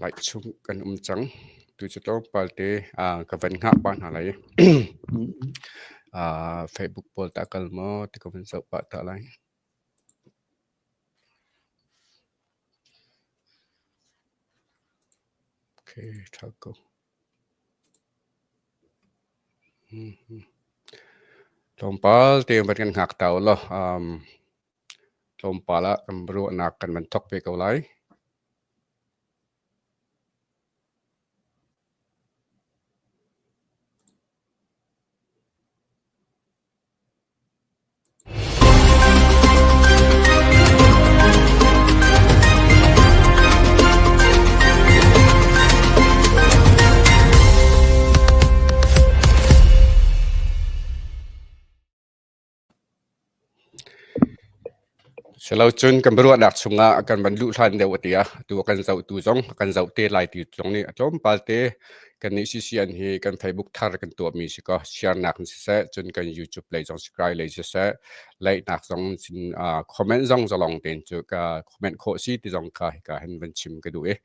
Laih chung kan um cang. Tu cu tlawmpal te ka van hngah pah hna lai. Facebook pawl tah kal maw ti ka van zoh pah ta lai. Okay, ṭha ko. Tlawmpal te van kan hngak ta u law. Tlawmpal ah kan ruahnak kan van thawk ve ko lai. Silocun kan biaruahnak chungah kan van luh hlan deuh a ti ah atu a kan zohtu zong a kan zoh te lai ti zong nih a tlawmpal te kannih CCN hi kan Facebook thar kan tuahmi si kaw share-nak in siseh cun kan YouTube lei zong subscribe lei siseh like-nak zong sin comment zong zalong tein cu ka comment khawh si ti zong kha hika hin van chim ka duh i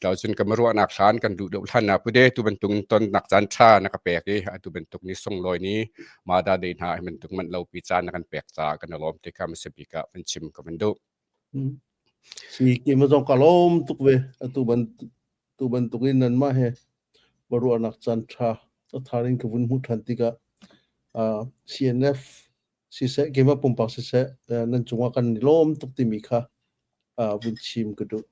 Cun ka ruahnak hlan kan duh deuh hlan ah pude tu bantuk in tonnak caan ṭha na ka pek i atu bantuk ni sunglawi ni Mada Day hna hi bantuk manh lopi caan na kan pek caah kan i lawm ti kha hmasa bik ah van chim ka van duh. Si keimah zong ka lawm tuk ve. Atu ban tu bantuk in nanmah he ruahnak caan ṭha a thar in ka vun hmuh ṭhan tikah CNF siseh keimah pumpak siseh nan cungah kan i lawm tuk timi kha vun chim ka duh.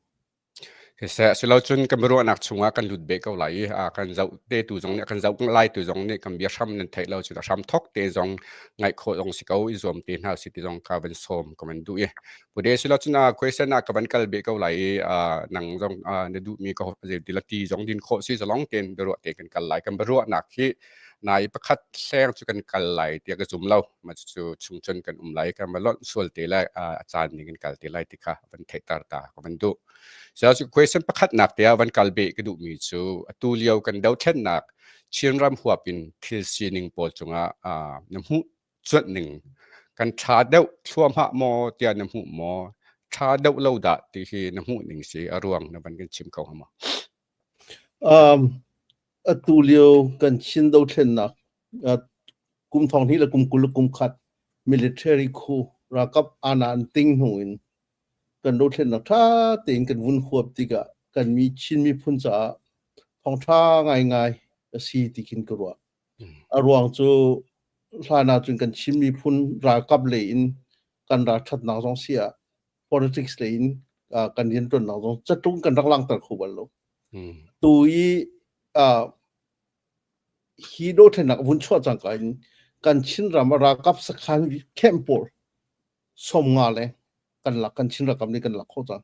Siseh, silocun kan biaruahnak chungah kan lut beh ko lai i kan zoh te tu zong nih kan zoh lai tu zong nih kan bia hram nan theih lo cun a hram thok te zong ngaih khawh zong si ko i zuam te hna si ti zong ka van sawm ka van duh i pude silocun question ah ka van kal beh ko lai i nang zong na duhmi ka zei ti zong din khawh si zalong tein biaruah te kan kal lai kan biaruahnak hi nai pakhat hleng cu kan kal lai tiah ka zum lo ma cu chung cun kan um lai kan va lonh sual te lai a caan ning in kal te lai ti kha van theihter ta ka van duh so cu question pakhat nak te ah van kal be ka duh mi cu atu lio kan dothlennak Chinram huap in thil sining pawl cungah na hmuh cuanh ning kan ṭha deuh thluahmah maw tiah na hmuh maw ṭha deuh lo dah ti hi na hmuh ning si a ruang na van kan chim kho hnga maw Atu lio kan Chin dothlennak kum thong hnih le kum 20 le kum khat military khu ralkap aana an ting hnu in kan dothlennak ṭha tein kan vun huap tikah kan mi Chin miphun caah thawngṭha ngaingai a si ti khin ka ruah. A ruang cu hlan ahcun kan Chin miphun ralkap lei in kan ralṭhatnak zong si ah politics lei in kan rianṭuannak zong catlung kan rak langhter kho bal lo. Tu i hi dothlennak vun chuah cangka in kan Chinram ah ralkap sakhan camp pawl 50 le kan lak kan Chin ralkap nih kan lak khawh cang.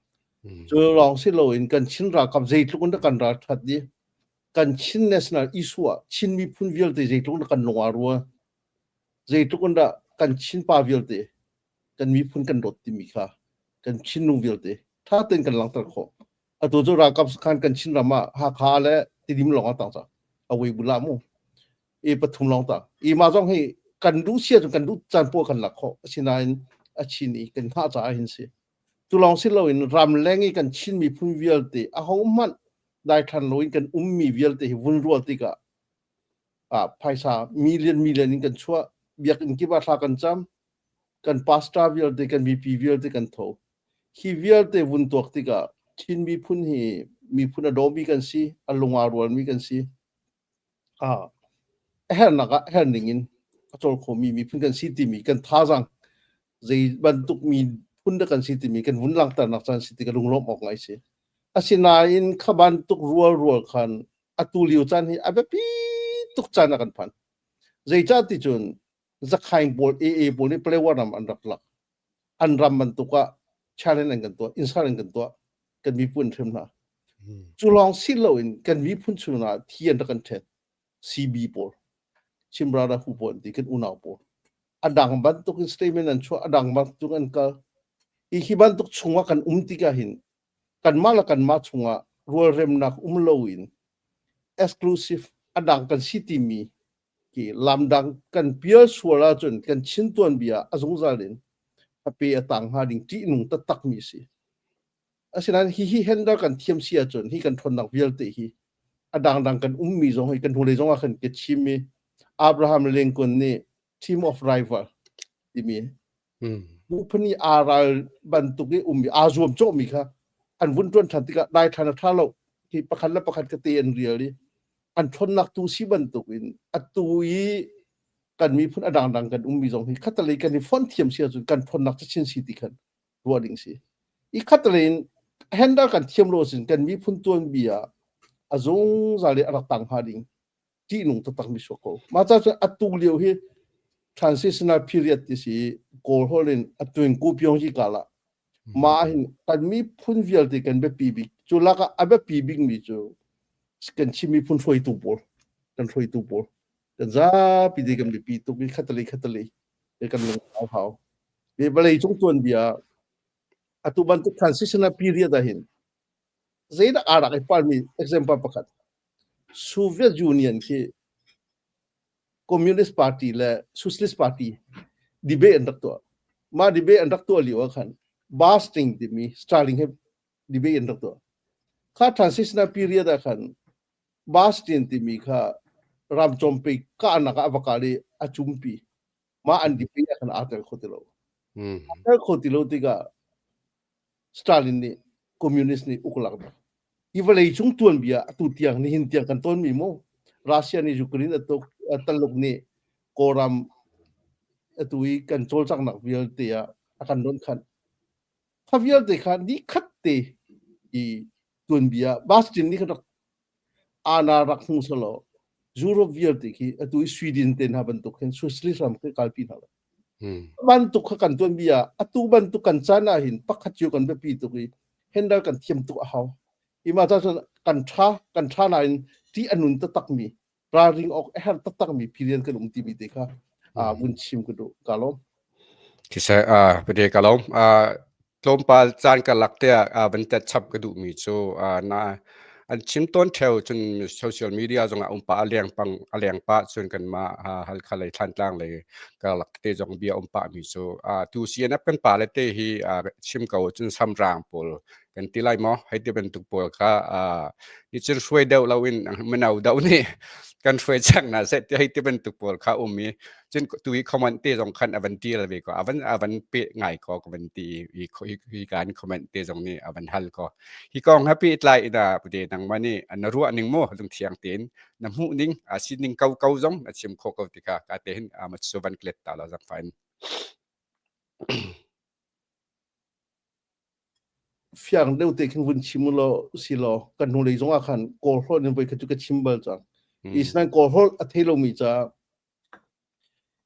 Cu lawng si loin kan Chin ralkap zeitluk in dah kan ralṭhat i kan Chin national issue ah Chin miphun vialte zeitluk in dah kan lung aa rual zeitluk in dah kan Chin pa vialte kan miphun kan dawt timi kha kan Chin nung vialte ṭha tein kan langhter khawh. Atu cu ralkap sakhan kan Chinram ah Hakha le Tidim lawng a tang cang. A wei bula mu. I pathum lawng tang. I mah zong hi kan duh sia cu kan duh caan poah kan lak khawh. Asinain a chin i kan hngah caah hin si. Cu lawng si loin ramleng i kan Chin miphun vialte ahohmanh daithlan loin kan ummi vialte hi vun rual tikah ah phaisa million million in kan chuah biakinn kip ah thla kan cam kan pastor vialte kan mipi vialte kan tho Hi vialte vun tuak tikah Chin miphun hi miphun a dawmi kan si, a lung aa rualmi kan si. Ah, a hernak ah her ning in a cawl khomi miphun kan si timi kan thazaang zei bantuk miphun dah kan si timi kan vun langhternak caan si ti ka lunglawmh awk ngai si. Asinain kha bantuk rual rual khan atu lio caan hi a biapi tuk caan ah kan phan. Zeicah ti cun Zakhaing pawl AA pawl nih Palewa ram an rak lak. An ram bantuk ah challenge an kan tuah, insult an kan tuah, kan miphun hrim hna. Cu lawng si loin kan miphun chungah thi an rak kan ṭhen. CB pawl, Chin Brotherhood pawl an ti, kan unau pawl. A dang bantuk in statement an chuah, a dang bantuk an kal. Hi hi bantuk chungah kan um tikah hin kanmah le kanmah chungah rualremnak um loin exclusive a dang kan si timi ki lamdang kan pial sual ahcun kan Chin tuanbia a zungzal in a pe a tang hnga ding ṭihnung taktak mi si. Asinain hihi handle kan thiam si ahcun hi kan ṭhawnnak vialte hi a dangdang kan ummi zong hi kan hnulei zong ah khan ka chim i Abraham Lincoln nih team of rival timi buphani aa ral bantuk i ummi aa zuam cawhmi kha an vun ṭuan ṭhan tikah dai ṭhan a ṭha lo hi pakhat le pakhat ka te an rial i an ṭhawnnak tu si bantuk in atu i kan miphun a dangdang kan ummi zong hi khatalei kan i fonh thiam si ahcun kan ṭhawnnak cachin si ti khan ruah ding si. I khatalei in handle kan thiam lo ahcun kan miphun tuanbia a zungzal i a rak tang hnga ding ṭihnung taktak mi suak ko. Mah ca cun atu lio hi transitional period ti si Kawl holh in atuin ku pyong hi kala ma hin kan miphun vialte kan biapi bik cu lakah a biapi bik mi cu kan Chin miphun hruaitu pawl kan hruaitu pawl kan zapi te kan biapi tuk i khatalei khatalei kan lung au hau. Ve vawlei cung tuanbia atu bantuk transitional period ah hin zeidah aa rak i palmi example pakhat Soviet Union khi Communist Party le Socialist Party debate an rak tuah. Mah debate an rak tuah lio ah khan Basting timi Stalin he debate an rak tuah. Kha transitional period ah khan Bastin timi kha ramcawmpi kahnak ah a va kal i a cumpi. Mah an debate ah khan aa tel kho ti lo. Aa tel kho ti lo tikah Stalin nih communist nih uk lak Hi vawlei cung tuanbia atu tiang nihin tiang kan tonmi mu Russia nih Ukraine a tuk Taluk nih Kawlram atu i kan cawlcanghnak vialte ah a kan donh khanh. Kha vialte kha ni khat te i tuanbia Bastin nih khan rak ana rak hmu selaw Europe vialte khi atu i Sweden te hna bantuk hin Socialist ram khi kalpi hna lo. Bantuk kha kan tuanbia atu bantuk kan caan ah hin pakhat cio kan biapi tuk i handle kan thiam tuk a hau. Ima ca cun kan tha kan tha nain ti a nun taktak mi ralring awk a herh taktak mi period kan um timi te kha vun chim ka duh ka lawm. Siseh, pede ka lawm. Tlawmpal caan karlak te ah van tet chap ka duhmi cu na an chim tawn ṭheo cun social media zongah um pah a leng pang a leng pah cun kanmah Halkha lei Thlantlang lei karlak te zong bia um pahmi cu tu CNF kan pale te hi chim ko cun samrang pawl kan ti lai maw hei ti bantuk pawl kha ni cun hruai deuh loin mino deuh nih kan hruai cang hna seh ti hei ti bantuk pawl kha um i cun tu hi comment te zong khan a van tial ve ko a van a van pe ngai ko ka van ti hi hi kan comment te zong nih a van hal ko hi kong ha pi tlai ina pute nang ma nih na ruah ning mu lungthiang tein na hmuh ning a si ning ko ko zong na chim kho ko tika ka te hin ma chu van klet ta la zang fain Fiang deuh te khin vun chim law si law kan hnulei zong ah khan Kawl holh in voi khat cu ka chim bal cang. Isnain Kawl holh a thei lomi caah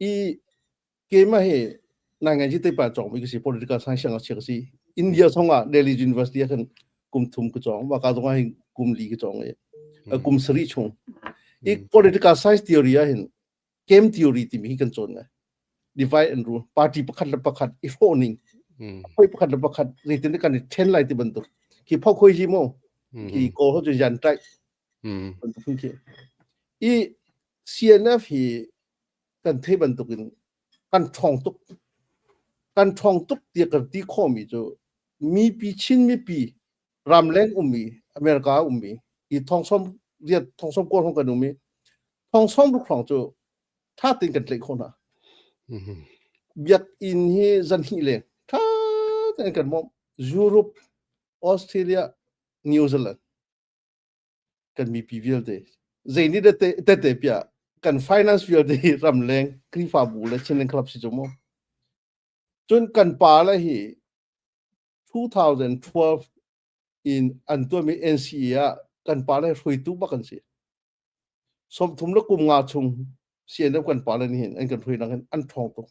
i keimah hi nainganzi te pa cawngmi ka si political science siangngakchia ka si. India zong ah Delhi University ah khan kum thum ka cawng. Mah ka zong ah hin kum li ka cawng i kum sarih chung. I political science theory ah hin game theory timi hi kan cawn ngai. Divide and rule. Party pakhat le pakhat i hrawh ning. Khoi pakhat le pakhat zeitin kan i then lai ti bantuk. Khi phau khoi hi mo. Khi ko ho chu yan tai. Bantuk phun khi. I CNF hi kan thei bantuk in kan ṭhawng tuk. Kan ṭhawng tuk tiah kan ti khawhmi cu mipi Chin mipi ramleng ummi America ummi i thongsom riat thongsom kawl hong kan um i thongsom ruk hrawng cu ṭha tein kan tlaih khawh hna. Biakinn hi zan hnih leng ṭha tein kan bawmh. Europe, Australia, New Zealand kan mipi vialte zei nih dah tete piah kan finance vialte hi ramleng Khrihfabu le Chinland Club si cu mu. Cun kan pa le hi 2012 in an tuahmi NCA ah kan pa le hruaitu bak an si. Sawmthum le kum nga chung CNF kan pa le nih hin an kan hruainak hin an ṭhawng tuk.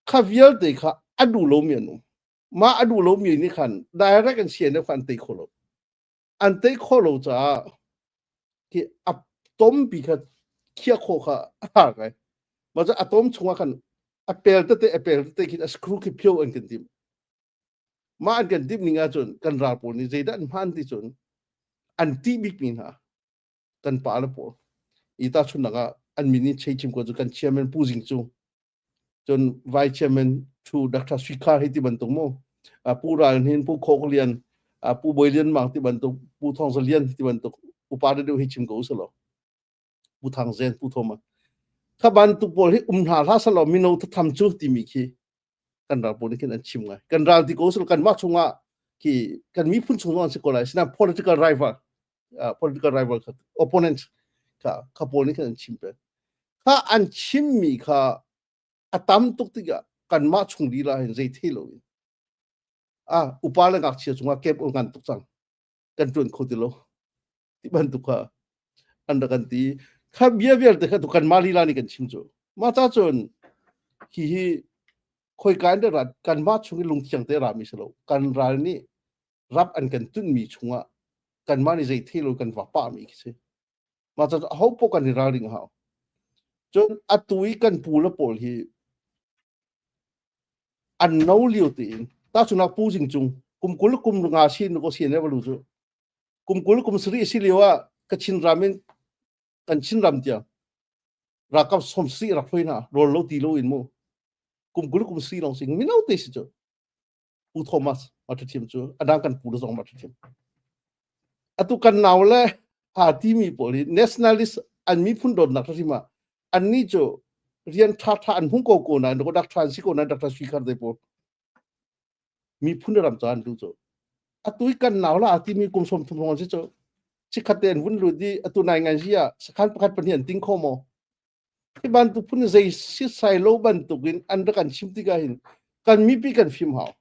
Kha vialte kha a duh lomi an um. Mah a duh lomi nih khan direct in CNF kha an tei kho lo. An tei khawh lo caah khi a tompi kha khiah khawh kha a har ngai. Mah cu a tom chungah khan a pel tete a pel tete khin a screw khi phio an kan timh. Mah an kan timh ning ahcun kan ral pawl nih zeidah an hman ti cun an tih bikmi hna kan pa le pawl. I tahchunhnak ah an min in chei chim ko cu kan chairman Pu Zing Cung cun vice chairman Thu Dr. Sui Khar hei ti bantuk mu Pu Ral Hnin Pu Khok Lian Pu Bawi Lian Mang ti bantuk Pu Thawng Za Lian ti bantuk upa deuh hi chim ko usalaw Pu Thang Zen Pu Thoma kha bantuk pawl hi um hna hlah selaw mino thatham cu timi khi kan ral pawl nih khin an chim ngai kan ral ti ko selaw kanmah chungah khi kan miphun chung zong an si ko lai sinain political rival political rival kha opponent kha kha pawl nih khin an chim peng kha an chimmi kha a tam tuk tikah kanmah chung lila hin zei thei lo in a upa le ngakchia cungah kep ul ngan tuk cang kan tuan kho ti lo ti bantuk kha an rak kan ti kha bia vialte kha tu kan mah lila nih kan chim cu mah ca cun hi hi khoika in rat kan mah chung i lungthiang te rami si lo kan ral nih rap an kan tunmi chungah kan mah nih zei thei lo kan va pa mi khi si mah ca ho po kan i ralring hau cun atu i kan pu le pawl hi an no lio tein tahchunak pu jing cung kum 20 kum nga sin ko sin le cu kum 20 kum 70 si lio ah ka Chin ram in kan Chin ram tiang ralkap som si rak hloi na rol lo ti lo in mu kum 20 kum 70 long sing mino te si cu Pu Thomas ma thiam cu adang kan pu zong ma thiam atu kan nau le aa timi pawl hi nationalist an miphun dawtnak hrim ah annih cu rian ṭha ṭha an hung ko ko nain dak ṭha an si ko nain Dr. Sui Khar te pawl miphun ram ca an lu cu atu i kan nau la aa timi kum 30 hrawng an si cu chikkhat te an vun lut i atu nai ngai hi ah sakhan pakhat pahnih an ting kho maw hi bantuk phun zei sitsai lo bantuk in an rak kan chim tikah hin kan mipi kan fim hau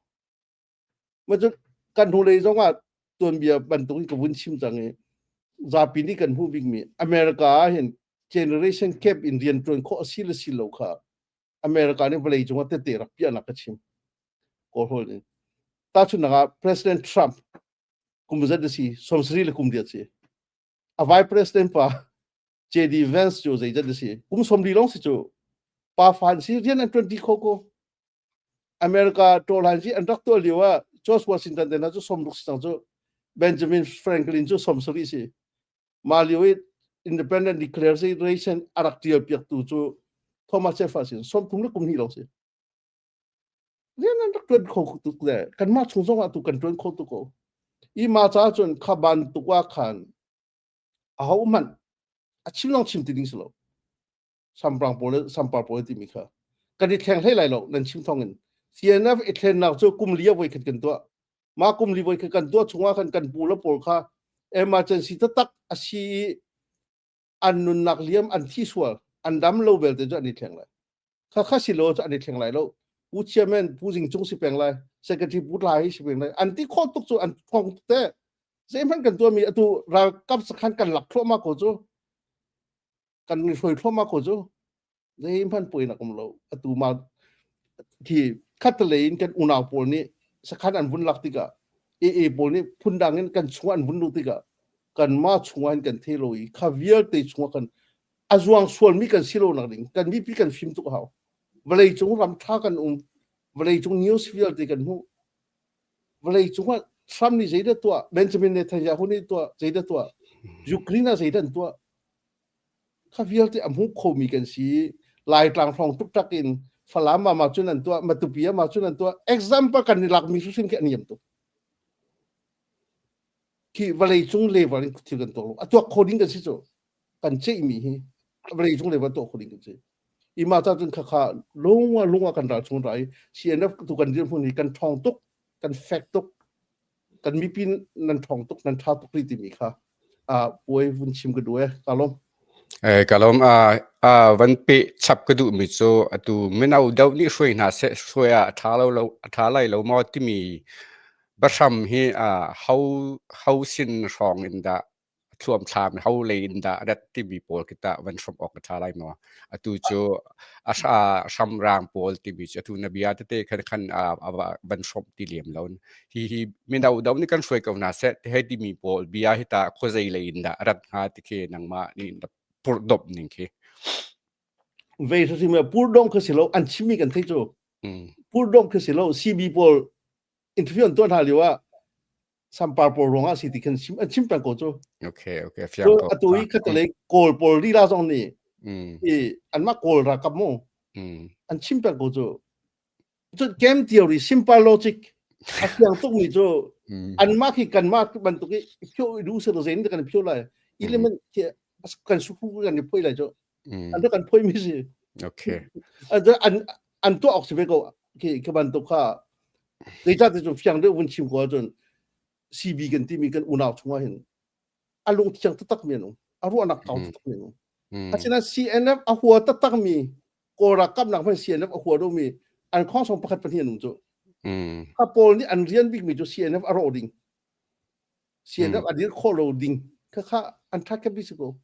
Ma cu kan hnulei zong ah tuanbia bantuk in ka vun chim cang i zapi nih kan hmuh bikmi America ah hin generation gap in rian ṭuan khawh a si le si lo kha America nih vawlei cungah tete rak piahnak ka chim. Kawlhawl in. Tahchunhnak ah President Trump kum zat a si, 70 le kum riat si. A vice president pa JD Vance cu zeizat a si, kum 40 lawng si cu. Pa fa an si, rian an ṭuan dih kho ko. America ṭawlhan hi an rak tuah lio ah George Washington te hna cu 60 si cang cu Benjamin Franklin cu 70 si mah lio i independent declaration a rak ṭial piaktu cu Thomas Jefferson 32 lawng si rian an rak ṭuan kho tuk le kanmah chung zong ah tu kan ṭuan kho tuk ko i ma ca cun kha bantuk ah khan aho hmanh a chim lawng chim ti ding si lo samprang pawl le sampar pawl timi kha kan i thleng hlei lai lo nan chim thong in CNF i thlennak cu kum li voi khat kan tuah ma kum li voi khat kan tuah chungah khan kan pu le pawl kha emergency taktak a si i an nunnak liam an thi sual an dam lo belte cu an i thleng lai kha kha si lo cu an i thleng lai lo pu chairman pu jing cung si peng lai secretary pu lai si peng lai an ti kho tuk cu an thong te zeihmanh kan tuah mi atu ralkap sakhan kan lak thluahmah ko cu kan i hruai thluahmah ko cu zeihmanh puainak um lo atu ma khi khatlei in kan unau pawl nih sakhan an vun lak tikah AA pawl nih phundang in kan chung an vun luh tikah kanmah chungah in kan thei lo i kha vialte chungah kan a zuang sualmi kan si lo nak ding kan mipi kan fim tuk hau vawlei cung ram tha kan um vawlei cung news vialte kan hmuh vawlei cung ah Trump nih zeidah tuah Benjamin Netanyahu nih tuah zeidah tuah Ukraine ah zeidah an tuah Kha vialte a hmu khomi kan si. Laitlang hrawng tuktak in Falam ah mah cun an tuah, Matupi ah mah cun an tuah. Example kan i lakmi hrimhrim khi an niam tuk. Khi vawlei cung level in thil kan tuah lo. A tuak kho ding kan si cu. Kan ceihmi hi vawlei cung level tuah kho ding kan si. Ima ca cun khakha lungwa lungwa kan ral chung rai CNF tu kan dirhmun hi kan ṭhawng tuk, kan fek tuk. Kan mipi nan ṭhawng tuk, nan ṭha tuk rih timi kha puai vun chim ka duh e ka lawm. Eh ka lawm a a van pe chap ka duh mi cu atu mino deuh nih hruai hna seh hruai ah a ṭha lo lo a ṭha lai lo maw timi bahram hi a ho ho sin hrawng in dah thluamthlam ho lei in dah rat timi pawl khi tah van hrawmh awk a ṭha lai maw? Atu cu a hramrang pawl timi cu atu na bia tete khan khan van hrawmh ti lem lo. Hi hi mino do nih kan hruai ko hna seh ti hei timi pawl bia hi tah khuazei lei in dah rat hnga ti khi nangmah nih na purhdawmh ning khi. Vei hrim purdong kha si lo an chimmi kan thei cu. Purdong kha si lo CB pawl interview an tuah hna lio ah sampar pawl ruangah si ti khan chim an chim peng ko cu. Okay okay fiang ko. Atu i khatalei Kawl pawl lila zong nih i anmah Kawl ralkap mu an chim peng ko cu. Cun game theory simple logic a fiang tukmi cu. Anmah khi kanmah bantuk i phio i duh se lo zein kan phio lai. Element khi kan suku kan i phoi lai cu. An kan phoi mi si. Okay. An an tuah awk si ve ko khi khi bantuk kha. Zeicah ti cu fiang deuh vun chim ko ahcun CB kan timi kan unau chungah hin a lungthiang taktak mi an um. A ruahnak kau taktak mi an um. Asinain CNF a hua taktak mi Kawl ralkap nak hmanh CNF a hua mi an khawng pakhat pahnih an um cu. Kha pawl nih an rian bik mi cu CNF a rawh ding. CNF a dir khawh lo ding. Kha kha an that ka bi si ko.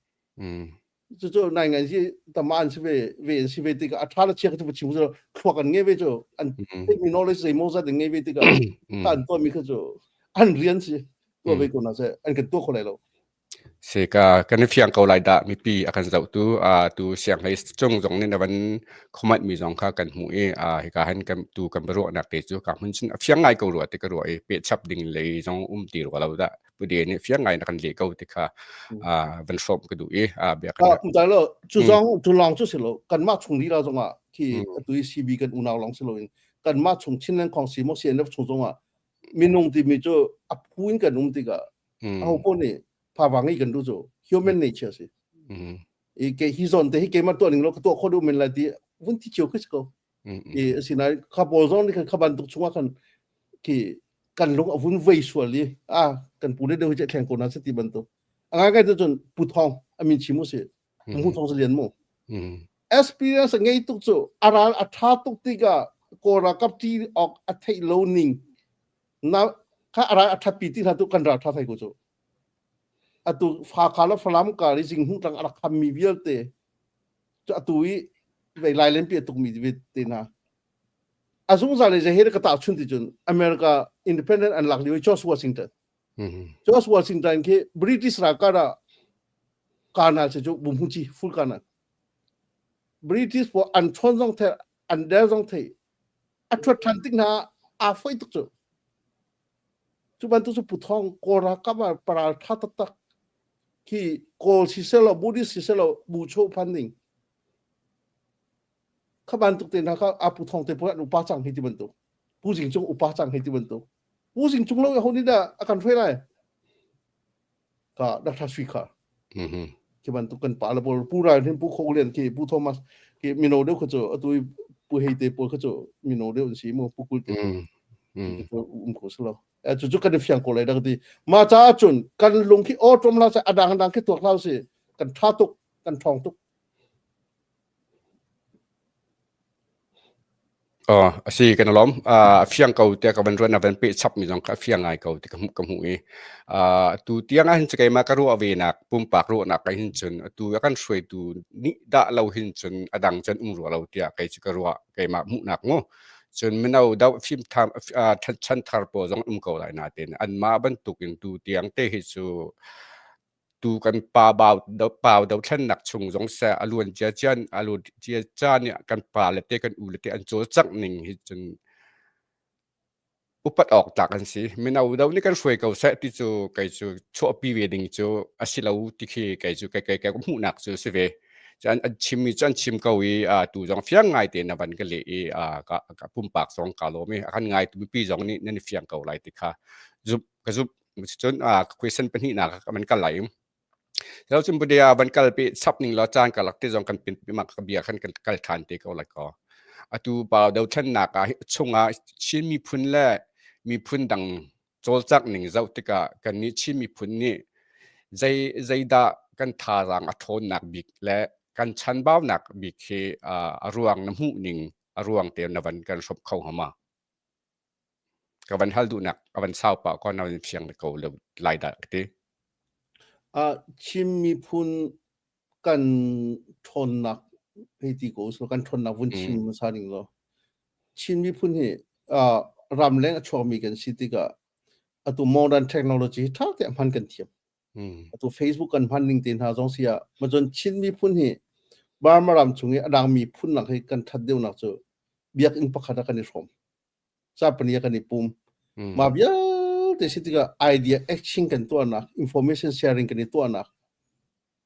Cucu nai ngai si tama an si ve ve an si ve tikah a tha la chia ka chu chim cu thluak an ngei ve cu an mi knowledge zei mo zat an ngei ve tikah ta an tuah mi kha cu an rian si tuah ve ko na se an kan tuah kho lai lo. Si ka kan i fiang ko lai dah mipi a kan zohtu tu sianghlei cung zong nih na van comment mi zong kha kan hmuh i hika hin kan tu kan biaruahnak te cu ka hmun cun a fiang ngai ko rua ti ka ruah i pehchap ding lei zong um ti rua lo dah pude nih fiang ngai na kan leh ko ti kha van hrawm ka duh i bia kan Ah, lo cu zong cu lawng cu si lo kanmah chung lila zongah khi atu i CB kan unau lawng si loin kanmah chung Chinland Council mo CNF chung zongah minung timi cu a phu in kan um tikah aho paoh nih phavang i kan duh cu human nature si i ke hi zon te hi keimah tuah ning lo ka tuah kho duh men lai ti vun ti cio khi si ko i asinain kha pawl zong nih khan kha bantuk chungah khan khi kan lung a vun vei sual i a kan pu le deuh hi che thleng ko na se ti bantuk a ngai ngai te cun pu thong a min chim u si pu thong lian mu experience ngei tuk cu a ral a tha tuk tikah kawl ralkap ṭi awk a theih lo ning na kha a ral a thatpi ti hna tu kan ral tha thai ko cu atu fa kha le falam ka ri jing hung tlang a rak kham mi vialte cu atu i vei lai len pi tuk mi te na a zungzal le he ka ta chun ti cun America independent an lak lio George Washington George Washington khi British ralkap ah colonel se cu bumhu chi full colonel British po an chon zong the an der zong thei a ṭhuat ṭhan tik hna aa foih tuk cu. Cu bantuk cu Puthawng Kawl ralkap ah paral ṭha taktak khi Kawl siselaw Buddhist siselaw bu cho phan ding kha bantuk te hna kha a Pu Thawng te pawl an upa cang hi ti bantuk Pu Zing Cung upa cang hi ti bantuk Pu Zing Cung lo ho nih dah a kan hruai lai ka Dr. Sui kha khi bantuk kan pa le pawl Pu Ral Hnin Pu Khok Lian khi Pu Thomas khi mino deuh kha cu atu i Pu Hei te pawl kha cu mino deuh an si mu Pu Kul te um ko silo cu cu kan i fiang ko lai dak ti ma ca cun kan lung khi awṭom la se adang dang khi tuak hlau si kan ṭha tuk kan ṭhawng tuk Aw, a si kan i lawm. A fiang ko tiah ka van ruah na van peh chapmi zong kha a fiang ngai ko ti ka hmuh ka hmuh i atu tiang ah hin cu keimah ka ruah ve nak pumpak ruahnak ah hin cun atu a kan hruaitu nih dah lo hin cun a dang cun um rua lo tiah kei cu ka ruah keimah hmuhnak mu. Cun mino doh fimtham chanthar pawl zong um ko lai nain anmah bantukin tu tiang te hi cu Tu kan pa pau dothlennak chung zong seh a luan cia cian a luan cia caan i kan pa le te kan u le te an cawlcangh ning hi cun upat awk tlak an si. Mino do nih kan hruai ko seh ti cu kei cu chuahpi ve ding cu a si lo ti khi kei cu kei kei kei hmuhnak cu si ve. Cun an chimmi cu an chim ko i tu zong fiang ngai tein a van ka leh i ka, ka pumpak zong kaa lawm i a kan ngaitu mipi zong nih nan i fiang ko lai ti kha zumh ka zumh. Cun question pahnihnak ah kan kal lai. Lo cun budea van kal pe sap ning law caan karlak te zong kan pin mak ka bia khan kan kal than te ko lai ko. Atu pa dothlennak ah chungah Chin miphun le miphun dang cawlcangh ning zoh tikah kan nih Chin miphun nih zei zeidah kan thazaang a ṭhawnnak bik le kan chanbaunak bik hi a ruang na hmuh ning a ruang te na van kan hrawm kho hnga ma? Ka van hal duhnak a van sau pah ko na van fiang ko lo lai dah ka ti. Chin miphun kan ṭhawnnak hei ti ko usulaw kan ṭhawnnak vun chim hmasa ning law Chin miphun hi ramleng a chuakmi kan si tikah atu modern technology hi ṭha tein hman kan thiam. Atu Facebook kan hman ning te hna zong si ah macun Chin miphun hi Burma ram chung i a dang miphun nak hi kan ṭhat deuhnak cu biakinn pakhat ah kan i hrawm. Capani ah kan i pum. Mah vialte si tikah idea exchange kan tuahnak, information sharing kan i tuahnak,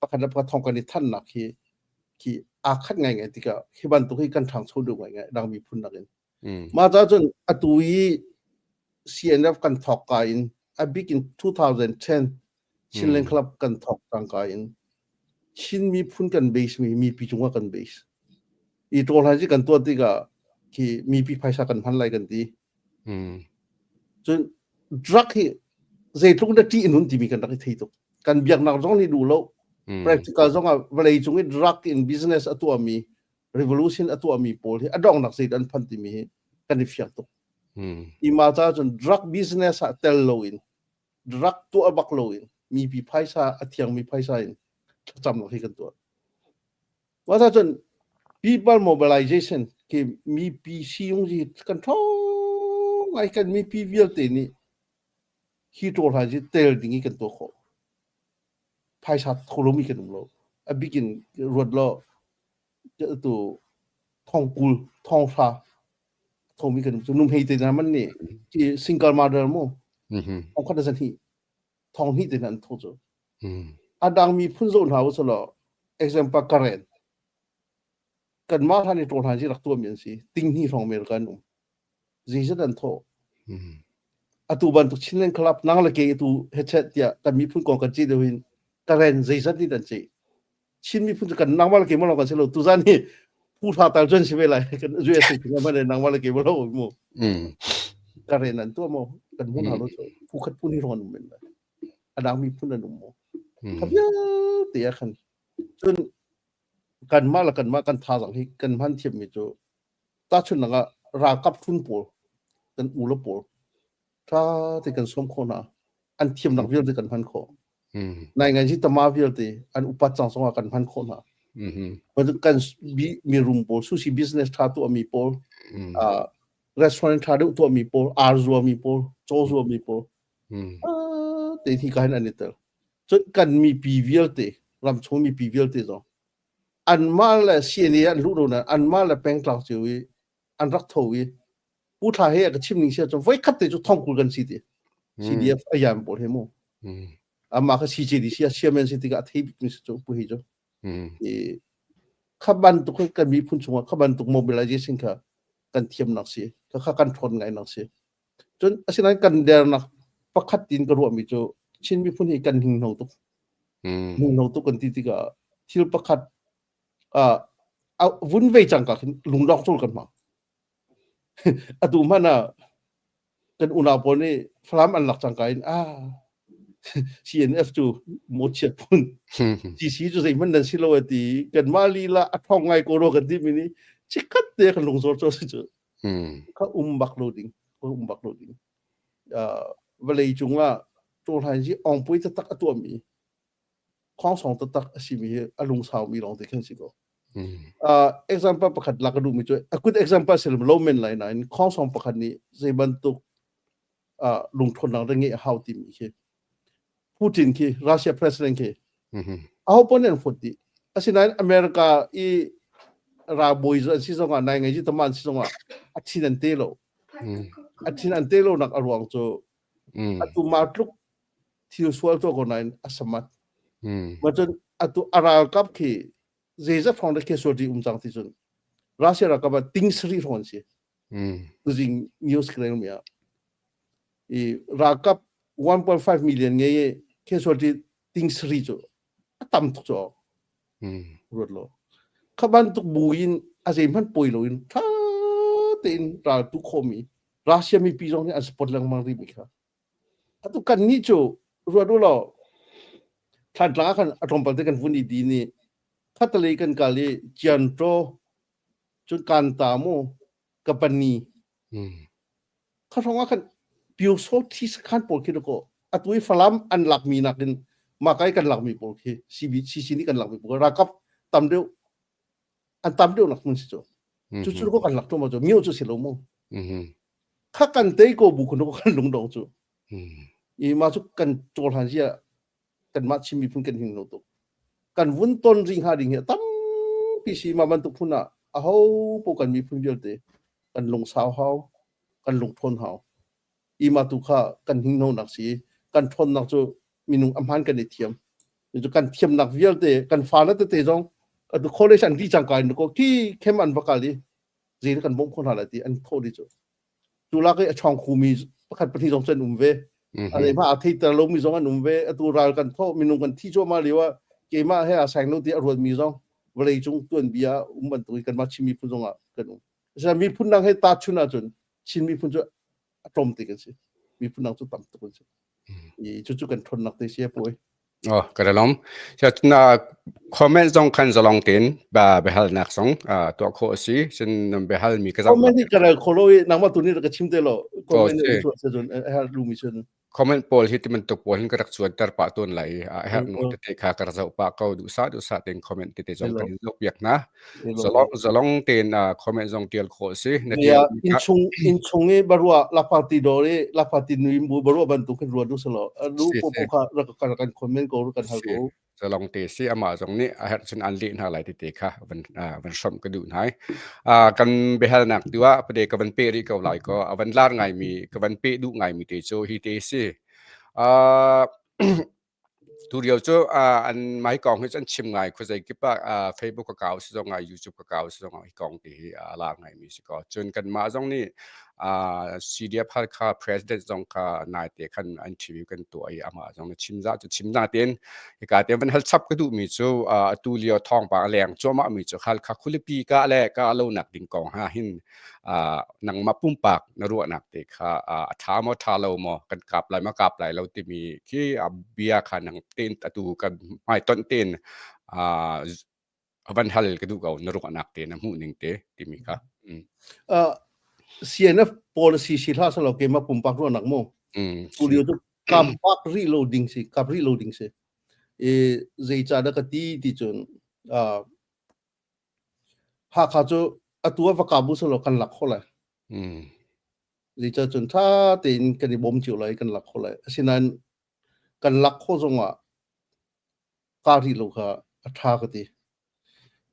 pakhat le pakhat thawng kan i thannak hi khi aa khat ngaingai tikah hi bantuk hi kan ṭhangcho deuh ngaingai dang miphun nakin. Mah ca cun atu i CNF kan thawk ka in a bik in 2010 Chinland Club kan thawk cangka in Chin miphun kan base mi mipi cungah kan base. I ṭawl hai kan tuah tikah khi mipi phaisa kan hman lai kan ti. Cun drug hi zeitluk na ṭih nun timi kan rak i thei tuk. Kan biaknak zong nih duh lo. Practical zong ah vawlei cung i drug in business a tuahmi revolution a tuahmi pawl hi a donghnak zei an phan timi hi kan i fiang tuk. Ima ca cun drug business ah tel loin drug tuah bak loin mipi phaisa a thiangmi phaisa in thlacamnak hi kan tuah. Mah ca cun people mobilization ki mipi siyung hi kan ṭhawng ngai kan mipi vialte nih hi ṭawl hlan hi tel ding i kan tuah khawh. Phaisa tho lomi kan um lo. A bik in ruat law tu thongkul thonghra thomi kan um cu numhei te na man nih ki single mother mu thong khat zan hi thong hnih te an tho cu a dang mi phun zo hna usalaw example karen kan mah hlan i ṭawl hlan si rak tuah mi an si ting hni hrawng mel kan um zeizat an tho atu bantuk Chinland Club nang le ke tu hechet tiah kan miphun kong kan ci deuh hin karen zeizat nih an ci Chin miphun cu kan nangmah le keimah lawng kan si lo tuzan hi phu hra tal cun si ve lai kan USA chung ah mane nangmah le keimah lawng mu karen an tuah mo kan hmun halo cu phu khat phu ni rong an um men lai adang miphun an um mo kha vialte ah khan cun kanmah le kanmah kan thazang hi kan hman thiam mi cu tahchunhnak ah ralkap hlun pawl kan u le pawl ṭha te kan sawm khawh hna an thiamnak vialte kan hman khawh nai ngai si tama vialte an upat cang zongah kan hman khawh hna kan mirum pawl sushi business ṭha tuahmi pawl restaurant ṭha deuh tuahmi pawl ar zuami pawl caw zuami pawl te hi ka hin an i tel cun kan mipi vialte ramchung mipi vialte zong anmah le CNA an luh lo nain anmah le pengtlang cio i an rak tho i Pu Thla he a ka chim ning sia cun voi khat te cu thongkul kan si ti CDF a yam pawl he mu amah kha CJD sia chairman si tikah a thei bik mi si cu pu hi cu i kha bantuk kan miphun chungah kha bantuk mobilization kha kan thiamnak si kha kha kan ṭhawn ngainak si cun asinain kan dernak pakhat tin ka ruahmi cu Chin miphun hi kan hninghno tuk hninghno tuk kan ti tikah thil pakhat vun vei cangka khin lungdong cul kan hmang Atu hmanh ah kan unau pawl nih Falam an lak cangka in ah CNF cu mawchiat phun CC cu zeihmanh nan si lo a ti kanmah lila a ṭhawng ngai ko rua kan timi nih chikkhat te kan lungzor cu si cu kha um bak lo ding kha um bak lo ding vawlei cung ah ṭawlhain hi awngpui taktak a tuahmi khongsong taktak a simi hi a lungsaumi lawng te khan si ko. Example pakhat lak ka duhmi cu a good example si lo men lai nain khongsong pakhat nih zei bantuk lungthawnnak da ngeih a hau timi khi Putin khi Russia president khi aho pon an fut dih asinain America i ralbawi an si zongah nai ngai ji tama an si zongah a thin an te lo a thin an te lo nak a ruang cu atu ma tluk thil sual tuah ko nain a samat. Ma cun atu a ralkap khi zeizat hrawng dah casualty um cang ti cun Russia ralkap ah ting sari hrawng an si. Tuzing news ka rel mi ah i ralkap 1.5 million ngei i casualty ting sari cu a tam tuk cu ruat lo. Kha bantuk bu in a zeihmanh poi loin tha tein ral tu khomi Russia mipi zong nih an support lengmang rih mi kha. Atu kannih cu ruat u law Thlantlang ah khan a tlawmpal te kan vun i din i khatalei kan kal i Cianṭaw cun Kanta mu Kapani kha hrawng ah khan Pyosawthi sakhan pawl khi dakaw atu i Falam an lakmi nakin mah kai kan lakmi pawl khi CB CC nih kan lakmi pawl ralkap tam deuh an tam deuh nak hmun si cu cu cu ko kan lak ṭuam cu mio cu si lo mu kha kan tei ko bu khun ko kan lungdong cu i ma cu kan cawl han zia kan mah Chin miphun kan hing lo tuk kan vun ton ring ha ding hi tampi si ma bantuk phun ah aho po kan miphun vialte kan lungsau hau kan lungthawn hau i ma tu kha kan hing no nak si kan thawn nak cu minung a hman kan i thiam cu kan thiamnak vialte kan fale tete zong atu college an di cangka in ko ki khem an va kal i zei kan bawmh kho hna lai ti an thawh di cu cu lak i a chawng khumi Pakhat pahnih zong cu an um ve. A ma a theiter lomi zong an um ve. Atu ral kan thawh minung kan thi cuahmah lio ah keimah he a sang lo ti a ruatmi zong vawlei cung tuanbia um bantuk in kanmah Chin miphun zong ah kan um. Asinain miphun dang he tahchun ahcun Chin miphun cu a tlawm te kan si. Miphun dang cu tam tuk an si. I cucu kan ṭhawnnak te si a puai. Oh, ka lawm. Na comment zong khan zalong tein ba biahalnak zong tuah khawh a si. Cun nan biahalmi ka zoh. Comment hi ka rel kho lo i nangmah tu nih ka chim te lo. Comment ni chuah se cun a herh lumi cun. Comment pawl hi ti bantuk pawl hin ka rak cuanter pah tawn lai i a herh nu tete kha ka rak zoh pah ko. Duhsah duhsah tein comment tete zong kan in zoh piak hna. Zalong zalong tein comment zong tial khawh a si. Na tial inchung inchung i barua lapati dor i lapati nui mu barua bantuk hin ruat du selo. Lu po po kha rak kan kan comment ko kan hal ko. Zalong te si amah zong nih a herh cun an leh hna lai tete kha van van hrawmh ka duh hna. Kan biahalnak tu ah pade ka van pe rih ko lai ko a van lar ngaimi ka van pe duh ngaimi te cu hi te si. Tulio cu an mah hi kong hi cu an chim ngai khuazei kip ah Facebook ka kau si zong ah YouTube ka kau si zong ah hi kong ti hi a lar ngaimi si ko. Cun kanmah zong nih CDF Halkha President zong kha naite khan an interview kan tuah i amah zong nih chim za cu chim natein hika te van hal chap ka duhmi cu atu lio thawngpang a leng cuahmahmi cu Halkha khualipi ka le ka lonak ding kong ha hin nangmah pumpak na ruahnak te kha a ṭha maw ṭha lo maw kan kap lai maw kap lai lo timi khi bia kha nang tein atu kan hmaitonh tein a van hal ka duh ko na ruahnak te na hmuh ning te timi kha. CNF policy si hlah selaw keimah pumpak ruahnak mu. Tu lio cu kap rih lo ding si kap rih lo ding si. I zeica dah ka ti ti cun Hakha cu atu ah va kap u selaw kan lak kho lai. Zeicah cun ṭha tein kan i bawm cio lai i kan lak kho lai. Asinain kan lak khawh zongah kaa rih lo kha a ṭha ka ti.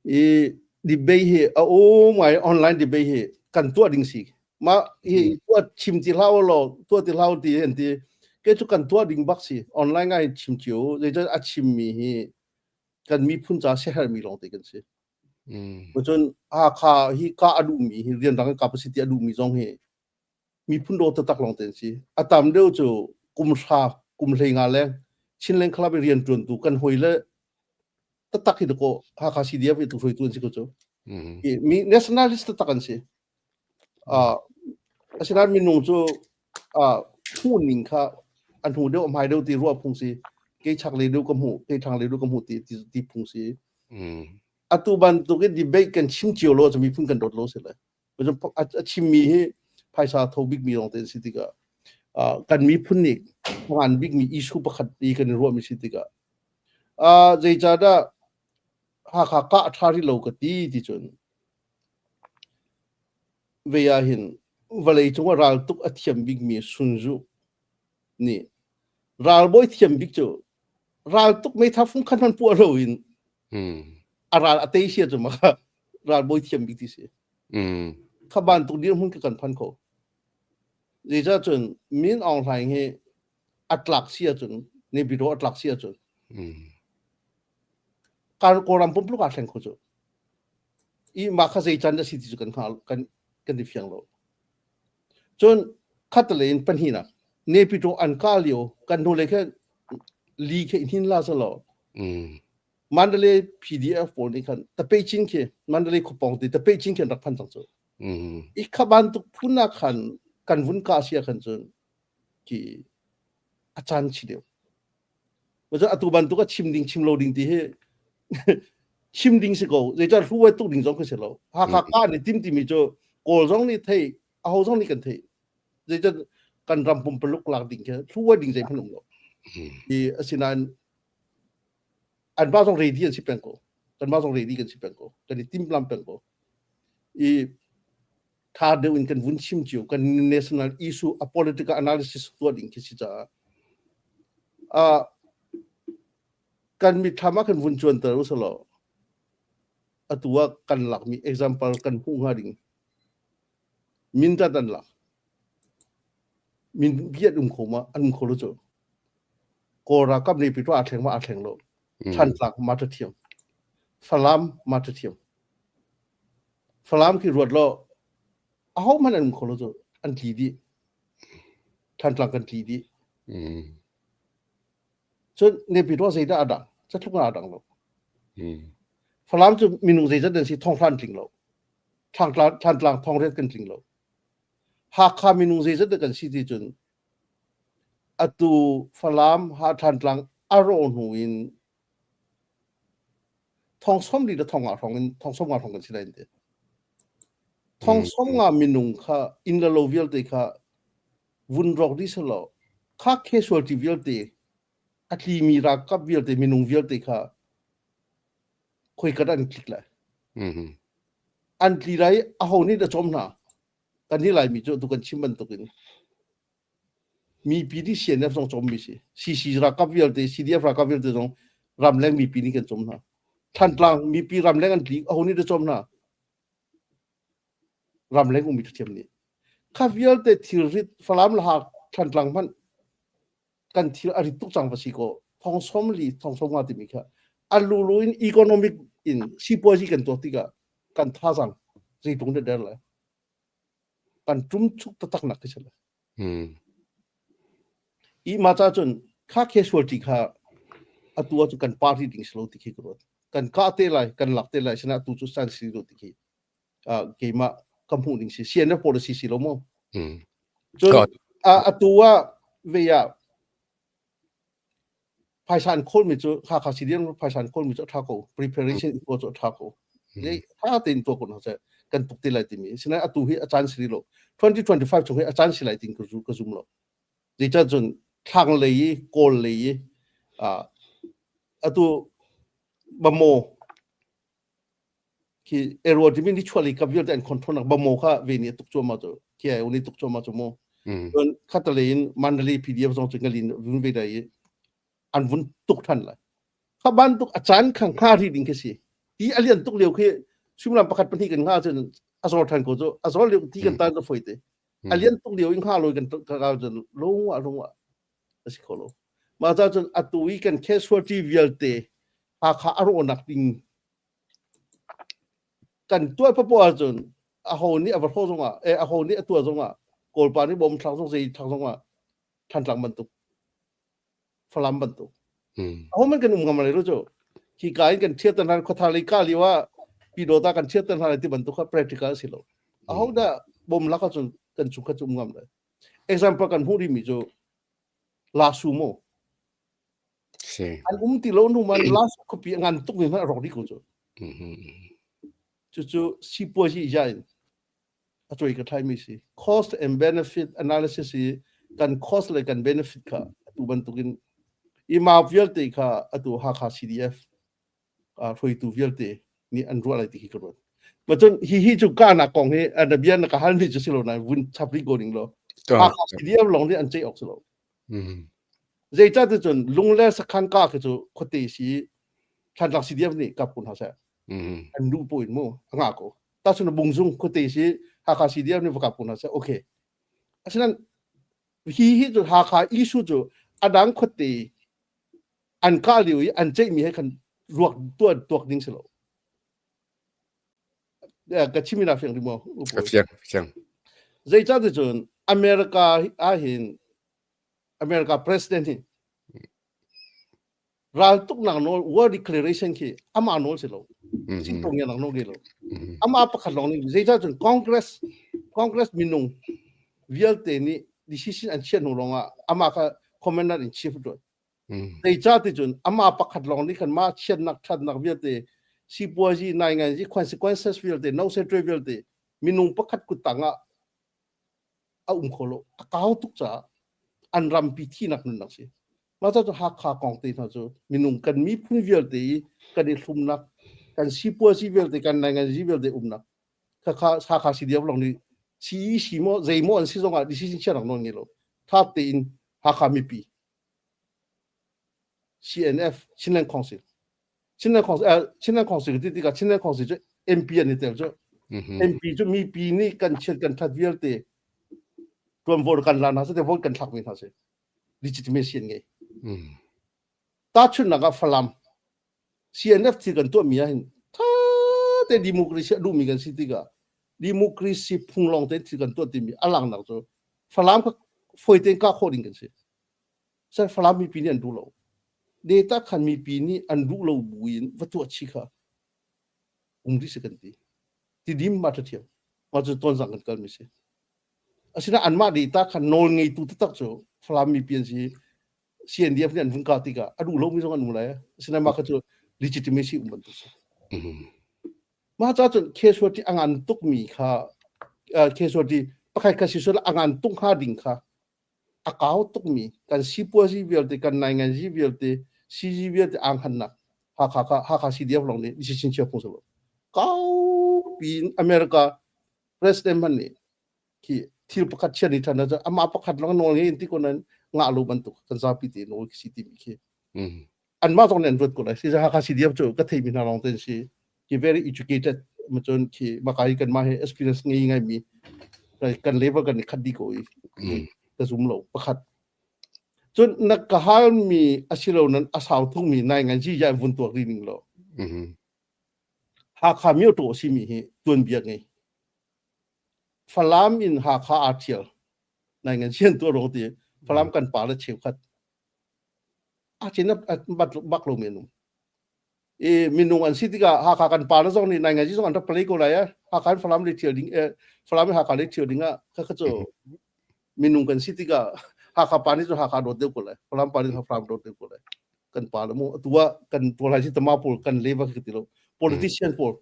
I debate hi a um ngai online debate hi kan tuah ding si. Mah hi tuah chim ti hlah u law tuah ti hlah u ti an ti. Kei cu kan tuah ding bak si. Online ngai chim cio. Zeicah a chimmi hi kan miphun ca siaherhmi lawngte kan si. Cun Hakha hi kah a duhmi hi rianrang in kap a si ti a duhmi zong hi miphun daw taktak lawngte an si. A tam deuh cu kum hra, kum hlei nga leng Chinland Club i rianṭuantu kan hawi le taktak hi dakaw Hakha CDF i tu hruaitu an si ko cu. Mi nationalist taktak an si. Asinain minung cu hmuh ning kha a hnu deuh a hmai deuh ti ruah phung si. Kei chak lei deuh ka hmuh, kei thlang lei deuh ka hmuh ti ti phung si. Atu bantuk i debate kan chim cio lo cu miphun kan dawt lo si le. A chimmi hi phaisa tho bikmi lawng te an si tikah kan miphun nih ngan bikmi issue pakhat i kan i ruahmi si tikah zeicahdah Hakha kah a ṭha rih lo ka ti ti cun Vei ahhin vawlei cungah raltuk a thiam bikmi Sun Tzu nih ralbawi thiam bik cu raltuk meithal fung khat hmanh puah loin a ral a tei sia cu ma ralbawi thiam bik ti si. Kha bantuk dirhmun ka kan phan kho. Zeicah cun Min Aung Hlaing hi a tlak si ahcun Naypyidaw a tlak si ahcun Kawlram pumpuluk aa thleng kho cu. I mah kha zei can dah si ti cu kan hngal kan kan i fiang lo. Cun khatlei in pahnihnak Naypyidaw an kah lio kan hnulei kha li khe hin la selaw Mandalay PDF pawl nih khan Tapechin khi Mandalay khuapawng ti Tapechin khi an rak phan cang cu. I kha bantuk phun ah khan kan vun kah sia khan cun khi a caan chi deuh. Atu bantuk a chim ding chim lo ding ti hi chim ding si ko. Zeicah hruai tuk ding zong khi si lo. Hakha ka nih tim timi cu Kawl zong nih thei, aho zong nih kan thei. Zeicah kan ram pumpaluk lak ding khi hruai ding zeihmanh um lo. I asinain an mah zong ready an si peng ko. Kan mah zong ready kan si peng ko. Kan i timlam peng ko. I tha deuh in kan vun chim cio kan national issue a political analysis tuah ding khi si caah uh, kan mitthlam ah kan vun cuanter usalaw atu ah kan lakmi example kan hmuh hnga ding mindat an lak min biat um kho ma an um kho lo cu kawl ralkap ne pi a thleng ma a thleng lo Thantlang ma ta thiam Falam ma ta thiam Falam khi ruat law ahohmanh an um kho lo cu an tli dih. Thantlang kan tli dih. Cun Naypyidaw zeidah a dang? Catluk ah a dang lo. Falam cu minung zeizat an si thonghra an tling lo. Thantlang thongriat kan tling lo. Hakha minung zeizat dah kan si ti cun atu Falam ha Thantlang a rawh hnu in thong som li le thong nga hrawng in thong som nga hrawng kan si lai an ti. Thong som nga minung kha inn le lo vialte kha vun rawk dih selaw kha casualty vialte a tlimi ralkap vialte minung vialte kha khoika dah an tlik lai an tli lai aho nih dah cawm hna kan hi laimi cu tu kan chim bantukin mipi nih CNF zong cawmmi si CC ralkap vialte CDF ralkap vialte zong ramleng mipi nih kan cawm hna Thantlang mipi ramleng an tli aho nih dah cawm hna ramleng ummi ṭhiam nih kha vialte thilrit Falam le Thantlang hmanh kan thil a rit tuk cang va si kaw thong som li thong som nga timi kha a lulu in economic in sipuazi kan tuah tikah kan thazang zeitlung der der lai kan ṭum chuk taktak nak khi si lai I mah ca cun kha casualty kha atu ah cun kan party ding si lo ti khi ka ruat. Kan kah te lai, kan lak te lai sinah atu cu san si lo ti khi uh, keimah ka hmuh ding si. CNF policy si lo mu. Cun atu ah ve ah Phaisa an khawlmi cu Hakha CDM phaisa an khawlmi cu a ṭha ko. Preparation i tuah cu a ṭha ko. Zei ṭha tein tuah ko hna seh kan tuk te lai timi. Sinain atu hi a caan si rih lo. 2025 chung hi a caan si lai tin ka ka zum lo. Zeicah cun thlang lei i Kawl lei i uh, atu Bamo khi ero timi ni chuali kap vialte an control nak Bamo kha ve ni tuk cuahmah cu KIO nih tuk cuahmah cu mu. Cun khatalei in Mandalay PDF zong cu ngalin vun ve dai i an vun tuk than lai. Kha bantuk a caan kha hnga ri ding khi si. Ti a lian tuk lio khi suimilam pakhat pahnih kan hnga cun a zor than ko cu a zor lio ti kan tan cu foi te. A lian tuk lio in hnga loi kan kal cun lungwa lungwa a si kho lo. Mah ca cun atu i kan casualty vialte Hakha a rawhnak ding kan tuah papoah ahcun aho nih a va hrawh zongah eh aho nih a tuah zongah Kawlpa nih bom thlak zong zei thlak zongah Thantlang bantuk Falam bantuk aho man kan um ngam lai lo cu hi ka in kan thiat tan hna khuatha lei ka lio ah Pyidawta kan thiat tan hna lai ti bantuk kha practical a si lo aho dah bom lak ahcun kan chung kha cu um ngam lai example kan hmuh rihmi cu Lasu mu Si. An um ti lo hnu man last khuapi a ngan tuk mi hmanh a rawk dih ko cu. Cucu sipuazi ja in a cuai ka thlai mi si. Cost and benefit analysis i kan cost le kan benefit kha atu bantukin ima vialte kha atu Hakha CDF hruaitu vialte nih an ruah lai ti khi ka ruat. Ma cun hi hi cu ka nak kong hi na bia na ka hal mi cu si lo na vun chap rih ko ding lo. Hakha CDF lawng nih an ceih awk si lo. Zeicah cun Lungler sakhan ka khi cu khuate si Thantlang CDF nih kap kun hna seh. An lu po in mu a ngah ko. Tahchun Bungzung khuate si Hakha CDF nih va kap kun hna seh. Okay. Asinain hi hi cu Hakha issue cu adang khuate an kah lio i an ceihmi he khan ruak tuah tuak ding si lo. Ka chim ina fiang maw? Ka fiang, fiang. Zeicah cun America ah hin America president hi raltuknak nawl war declaration khi amah nawl si lo singtong nak nawl lo amah pakhat lawng nih zeicah cun Congress Congress minung vialte nih decision an chiah hnu lawngah amah kha commander in chief tuan zeicah ti cun amah pakhat lawng nih khan mah chiatnak thatnak vialte sipuazi nainganzi consequences vialte no se vialte minung pakhat kut tangah a um kho lo a kau tuk caah an rampi thihnak nunnak si mah cu Hakha kong te hna cu minung kan miphun vialte i kan i hlumnak kan sipuazi vialte kan nainganzi vialte umnak khakha Hakha CDF lawng nih CEC maw zei maw an si zongah decision chianak nawl ngei lo tha tein Hakha mipi CNF Chinland Council Chinland Council uh, Chinland Council ti tikah Chinland Council cu MP an i tel cu MP cu mipi nih kan chiat kan that vialte tuanvo kan la hna si te vote kan thlak mi hna si legitimacy an ngei tahchunhnak ah Falam CNF thil kan tuah mi ah hin tha te democracy a duhmi kan si tikah democracy phung lawng te thil kan tuah timi a langnak cu Falam kha. Foi tein kah khawh ding kan si. San Falam mipi nih an duh lo. Data khan mipi nih an duh lo buin va tuah chi kha um rih si kan ti. Tidim ma ṭha thiam. Mah cu tonzang kan kalmi si. Asinain anmah data khan nawl ngeitu taktak cu Falam mipi an si. CNDF nih an vung kah tikah a duh lomi zong an um lai. Asinain mah kha cu legitimacy um bantuk si. Mah ca cun casualty a ngan tukmi kha casualty pakhat kha si sual a ngan tuk hnga ding kha a kau tukmi kan sipuazi vialte kan nainganzi vialte CG vialte ang hannak Hakha kha Hakha CDF lawng nih decision chia phung silo kau piin America president hmanh nih khi thil pakhat chian ni than ah amah pakhat lawng nawl ngei in ti ko nan ngah lo bantuk kan zapi te nawl khi si timi khi anmah zong nih an ruat ko lai. Si Hakha CDF cu ka theimi hna lawng te an si. Ki very educated ma cun khi maka hi kanmah he experience ngei ngai mi kan level kan i khat dih ko i ka zum lo pakhat. Cun na ka hal mi asilo nan a sau thung mi nai ngan ji ya vun tuak ri ning lo. Hakha myo to si mi hi tuan bia ngei. Falam in Hakha aa thial. Nai ngan sian tu ro ti Falam kan pa le cheukhat a chin bak lo mi an um i minung an si tikah Hakha kan pa le zong nih nai ngai zong an rak play ko lai a Hakha in Falam le thial ding Falam in Hakha le thial ding ah kha kha cu minung kan si tikah Hakha pa nih cu Hakha dawt deuh ko lai Falam pa nih Falam dawt deuh ko lai kan pa le mu atu ah kan pawl hai si tama pawl kan le va ka ti lo politician pawl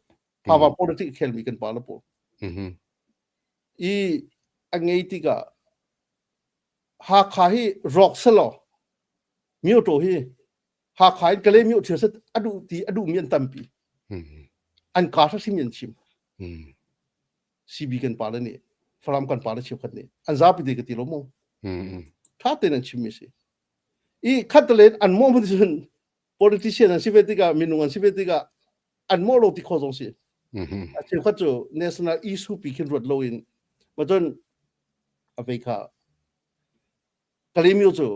power politics khel mi kan pa le pawl i a ngei tikah Hakha hi rawk selaw Myotaw hi Hakha in Kalaymyo thil set a duh ti a duhmi an tampi. An kaa hrim an chim. CB kan pa le nih Falam kan pa le cheukhat nih an zapi te ka ti lo mu. Tha tein an chimmi si. I khat len an mo mun cun politician an si ve tikah minung an si ve tikah an mo lo ti kho zong si. A cheukhat cu national issue pi khin ruat lo in ma cun a vei kha Kalaymyo cu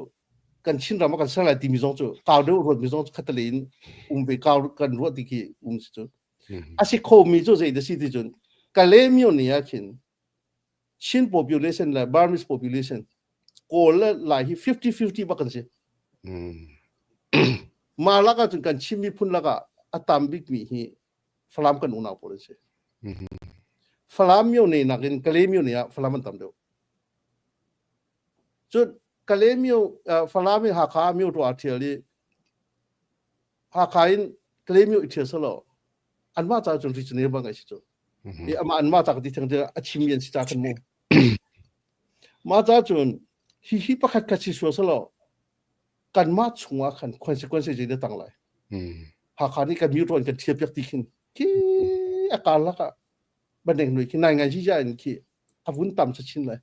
kan Chin ram ah kan ser lai timi zong cu kau deuh ruat mi zong cu khatale in um ve kau kan ruah ti khi um si cu a si kho mi cu zei da si ti cun Kalaymyo ni ah khin Chin population le Burmese population Kawl le Lai hi 50-50 bak kan si mah lak ah cun kan Chin miphun lakah a tam bik mi hi Falam kan unau pawl an si. Falam myo ne nakin Kalaymyo ne ah Falam an tam deuh. Cun Kalaymyo Falam in Hakha myo tu aa ṭhial i Hakha in Kalaymyo i ṭhial selaw anmah ca cun regional bang ai si cu. I amah anmah ca ka ti theng a chim an si ca kan mu. Mah ca cun hi hi pakhat khat si sual selaw kanmah chungah khan consequence zei dah tang lai. Hakha nih kan myo in kan ṭhial piak ti khin khi a karlak ah baneng nui khi nai ngai ji in khi a vun tam chin lai.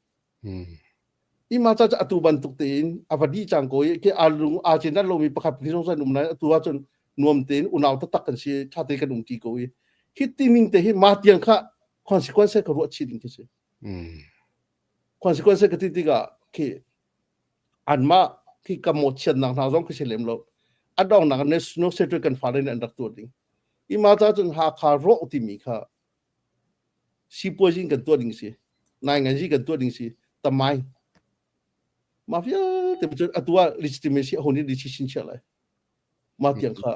Ima ca atu bantuk tein a va di cang ko i khi a lung a cin lomi pakhat ni zong zan um lai atu ahcun nuam tein unau taktak kan si tha te kan um ti ko i hi ti ning te hi ma tiang kha consequence ka ruah chi ding khi si. Consequence ka ti tikah khi anmah khi ka mawhchiatnak hna zong khi si lem lo a donghnak national secretary kan fale nih an rak tuah ding ima ca cun Hakha rawh timi kha sipuazi kan tuah ding si nainganzi kan tuah ding si tamai mah vialte cun atu ah legitimacy a hon i decision chia lai mah tiang kha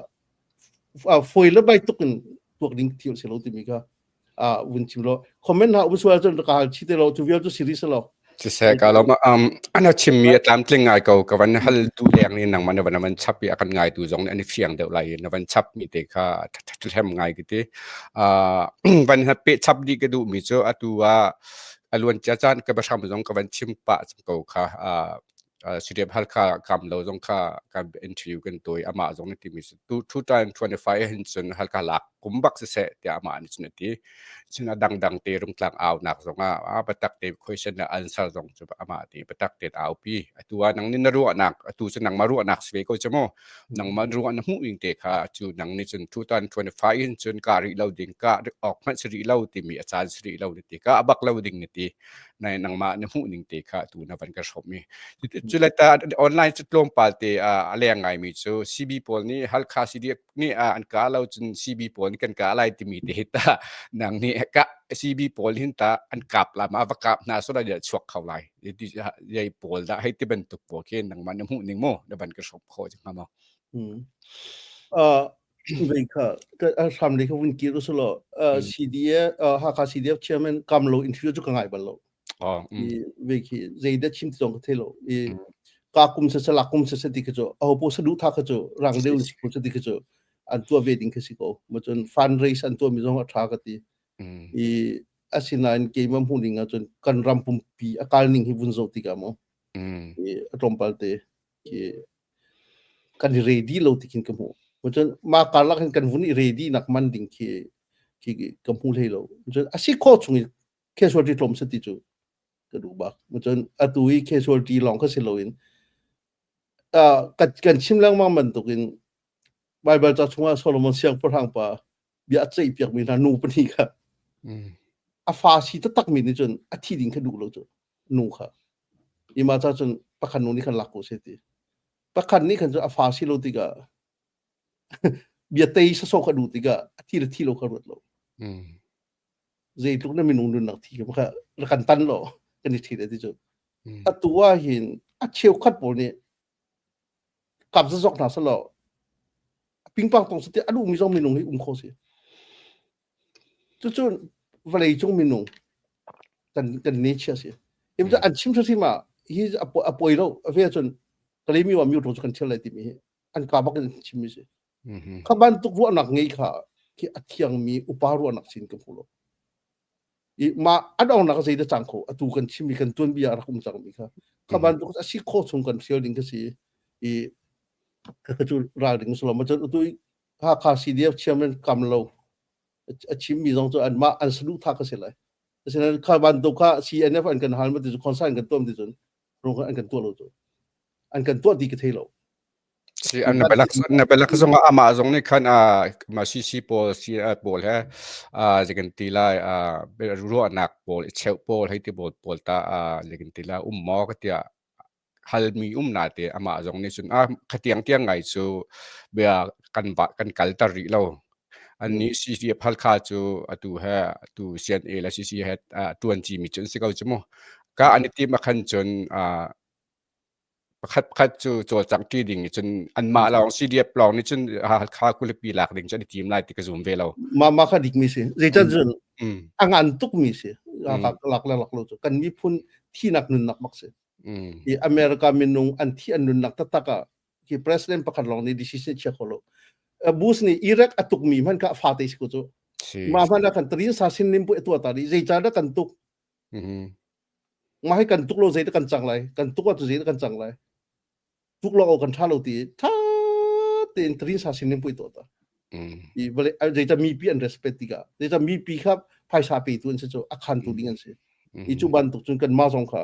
foi le bai tuk in tuak ding thil si lo timi kha vun chim lo comment ha um sual cun ka hal chi te lo cu vial cu series lo Siseh ka lo ana chimmi a tlamtling ngai ko ka van hal tu leng ni nangmah na van van chap i a kan ngai tu zong nih an i fiang deuh lai na van chap mi te kha ṭhem ngai ki ti van pe chap di ka duh mi cu atu ah aluan cia caan ka bahram zong ka van chim pah ko kha Siriam Halkha kam lo zong kha kan interview kan tuai amah zong nih timi cu 2025 hin cun Halkha lak kum bak siseh tiah amah nih cun a ti. Cun a dangdang te rungtlang aunak zong ah a biatak te question le answer zong cu amah ti biatak te aupi. Atu ah nang nih na ruahnak atu cu nangmah ruahnak si ve ko cu mu. Nangmah ruah na hmuh ning te kha cu nang nih cun 2025 hin cun ka rih lo ding ka awk hmanh si rih lo timi a caan si rih lo na ti ka a bak lo ding na ti. Nai nangmah na hmuh ning te kha tu na van ka hrawm i. Cu le ta online cu tlawmpal te a leng ngaimi cu CB pawl nih Halkha CDF nih an ka lo cun CB pawl nih kan ka lai timi te hi ta nang nih ka CB pawl hin ta an kap la ma va kap hna so la chuak kho lai yei pawl dah hei ti bantuk pawl khi nangmah na hmuh ning mu na ban ka hrawp kho hnga maw? Vei kha hram lei kha vun kir usulaw CDF Hakha CDF chairman kam lo interview cu ka ngai bal lo. Vei khi zei dah chim ti zong ka thei lo. I ka kum sa sa la kum sa sa ti kha cu aho po saduh tha kha cu rang deuh si ko ti kha cu an tuah ve ding kha si ko. Ma cun fundraise an tuah mi zong a tha ka ti. I asinain keimah hmuh ning ahcun kan ram pumpi a kal ning hi vun zoh tikah maw i a tlawmpal te khi kan i ready lo ti khin ka hmuh. Cun mah karlak hin kan vun i ready nak man ding khi khi ka hmu hlei lo. Cun a si khawh chung i casualty tlawm se ti cu ka duh bak. Cun atu i casualty lawng kha si loin kan chim lengmang bantukin Baibal ca chungah Solomon siangpahrang pa bia a ceihpiakmi hna nu pahnih kha a fa si taktakmi nih cun a thi ding kha duh lo cu nu kha ima ca cun pakhat nu nih khan lak ko seh ti pakhat nih khan cun a fa si lo tikah bia tei sasawh kha duh tikah a thi le thi lo kha ruat lo zeitluk na minung nunnak thi kha ra kan tan lo kan i thi le ti cu atu ah hin a cheukhat pawl nih kap zazok hna selaw pingpang tong sati a duhmi zong minung hi um kho si. Cucu vawlei cung minung kan kan nature si. Im cu an chim hrim ah hi a poi lo a ve cun kalemi wa myu cu kan thial lai timi hi an ka bak in chim mi si. Kha bantuk ruahnak ngei kha khi a thiangmi upa ruahnak sin ka hmu lo. I mah a dongnak zei dah cang kho atu kan chimmi kan tuanbia a rak um cangmi kha kha bantuk a si khawh chung kan hrial ding ka si i ka cu ral ding si lo ma cun atu Hakha CDF chairman kam lo a chimmi zong cu anmah an saduhthah ka si lai asinain kha bantuk kha CNF an kan hal ma ti cu concern an kan tuam ti cun rung an kan tuah lo cu an kan tuah ti ka thei lo Si an belak na belak zong ah amah zong nih khan a ma CC pawl CNF pawl he a zeikan ti lai a ruahnak pawl i cheuh pawl hei ti pawl pawl ta a zeikan ti lai um maw ka tiah halmi um na te amah zong nih cun a khatiang tiang ngai cu bia kan va kan kalter rih lo annih CCF Halkha cu atu he atu CNA le CC he tuan ci mi cun si ko cu mu ka an i tim a khan cun pakhat pakhat cu cawlcangh ṭi ding cun anmah lawng CDF lawng nih cun Halkha khualipi lak ding cu an i tim lai ti ka zum ve lo. Mah mah kha dik mi si. Zeican cun a ngan tuk mi si. Lak le lak lo cu kan miphun thinak nunnak bak si. I America minung an thi an nunnak taktak ah ki president pakhat lawng nih decision chia kho lo. Bush nih Iraq a tuk mi hman kha fa te si ko cu. Mah hman ah khan tarin sa sin lim pu tua ta ri zeica dah kan tuk. Mah hi kan tuk lo zei dah kan cang lai kan tuk ah tu zei dah kan cang lai tuk lo kan tha lo ti tha tein trin sa sin pui to ta i vale zeita mipi an respect tikah zeita mipi kha phaisa pe tu an si cu a khan tu ding an si i cu bantuk cun kan mah zong kha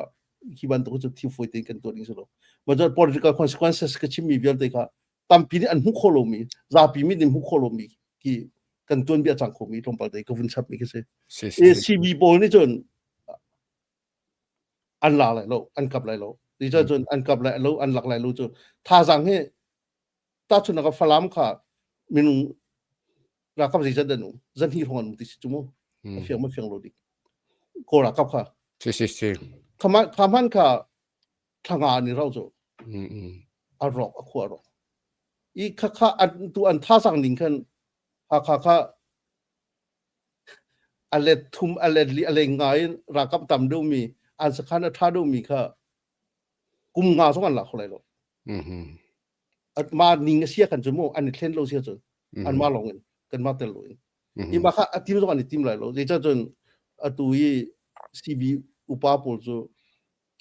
hi bantuk cu thi foi tein kan tuah ding si lo ma political consequences ka chimmi vialte kha tampi nih an hmuh khawh lomi zapi mi nih hmuh khawh lomi ki kan tuanbia cang khomi tlawmpal te ka vun chapmi khi si CB pawl nih cun an la lai lo an kap lai lo ti cun an kap lai lo an lak lai lo cu thazang hi tahchunhnak ah Falam kha minung ralkap zeizat an um zan hi hrawng an um ti si cu mu a fiang ma fiang lo dik kawl ralkap kha si si si kha hman kha thlanga an i rau cu a rawk a khua rawk i kha kha an tu an thazang ning khan Hakha kha a let thum a let li a leng ngai in ralkap tam deuhmi an sakhan a ṭha deuhmi kha kum nga zong an la kho lai lo. Ma ning a sia kan cu mu an i thlen lo sia cun an ma lawng in kan ma tel lo in. I ma kha a tim zong an i tim lai lo. Zeicah cun atu i CB upa pawl cu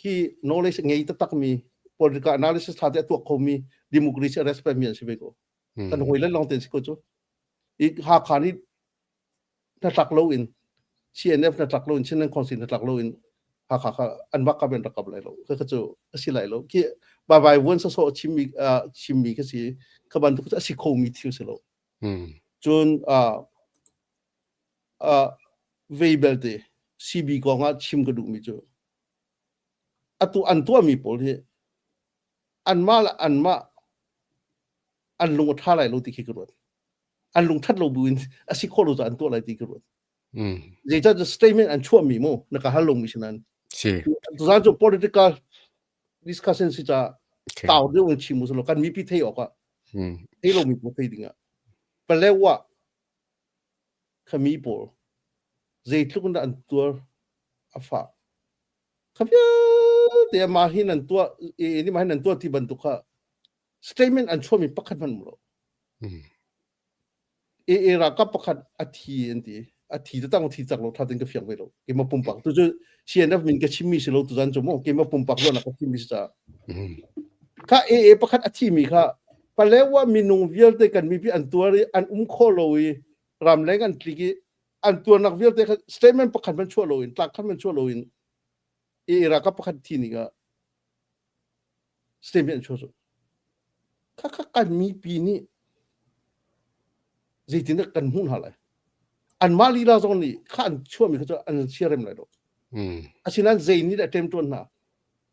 khi knowledge ngei taktak mi political analysis tha te a tuak khomi democracy a respect mi an si ve ko. Kan hawi le lawng te si ko cu. I Hakha nih hnatlak loin CNF hnatlak loin Chinland Council hnatlak loin Hakha kha an vak kap in rak kap lai lo kha cu a si lai lo khi bye vuan sawsawh chimmi chimmi kha si kha bantuk cu a si khomi thil si lo cun vei belte CB kong ah chim ka duhmi cu atu an tuahmi pawl hi. Anmah le anmah an lung a ṭha lai lo ti khi ka ruat. An lung ṭhat lo buin a si khawh lo caah an tuah lai ti ka ruat. Zeicah statement an chuahmi mu na ka hal lomi si nan. Si. Tuzaan cu political discussion si ca tau deuh in chim usilo kan mipi thei awk ah thei lomi pawl thei ding ah Palewa khami pawl zeitluk in dah an tuar a fah kha vialte mah hi nan tuah i ni mah hi nan tuah ti bantuk kha statement an chuahmi pakhat hmanh um lo. AA ralkap pakhat a thi an ti. A thi taktak thi cak lo tha tin ka fiang ve lo. Keimah pumpak tu cu CNF min ka chimmi si lo tuzan cu mu keimah pumpak ruahnak ka chimmi si caah. Kha AA pakhat a thimi kha Palewa minung vialte kan mipi an tuar i an um kho lo i ramleng an tlik i an tuarnak vialte kha statement pakhat man chuah lo in tlak khat man chuah lo in AA ralkap pakhat thi ning ah statement an chuah cu. Khakha kan mipi nih zeitindah kan hmuh hna lai? Anmah lila zong nih kha an chuahmi kha cu an sia rem lai lo. Asinain zei nih dah ṭemṭuan hna?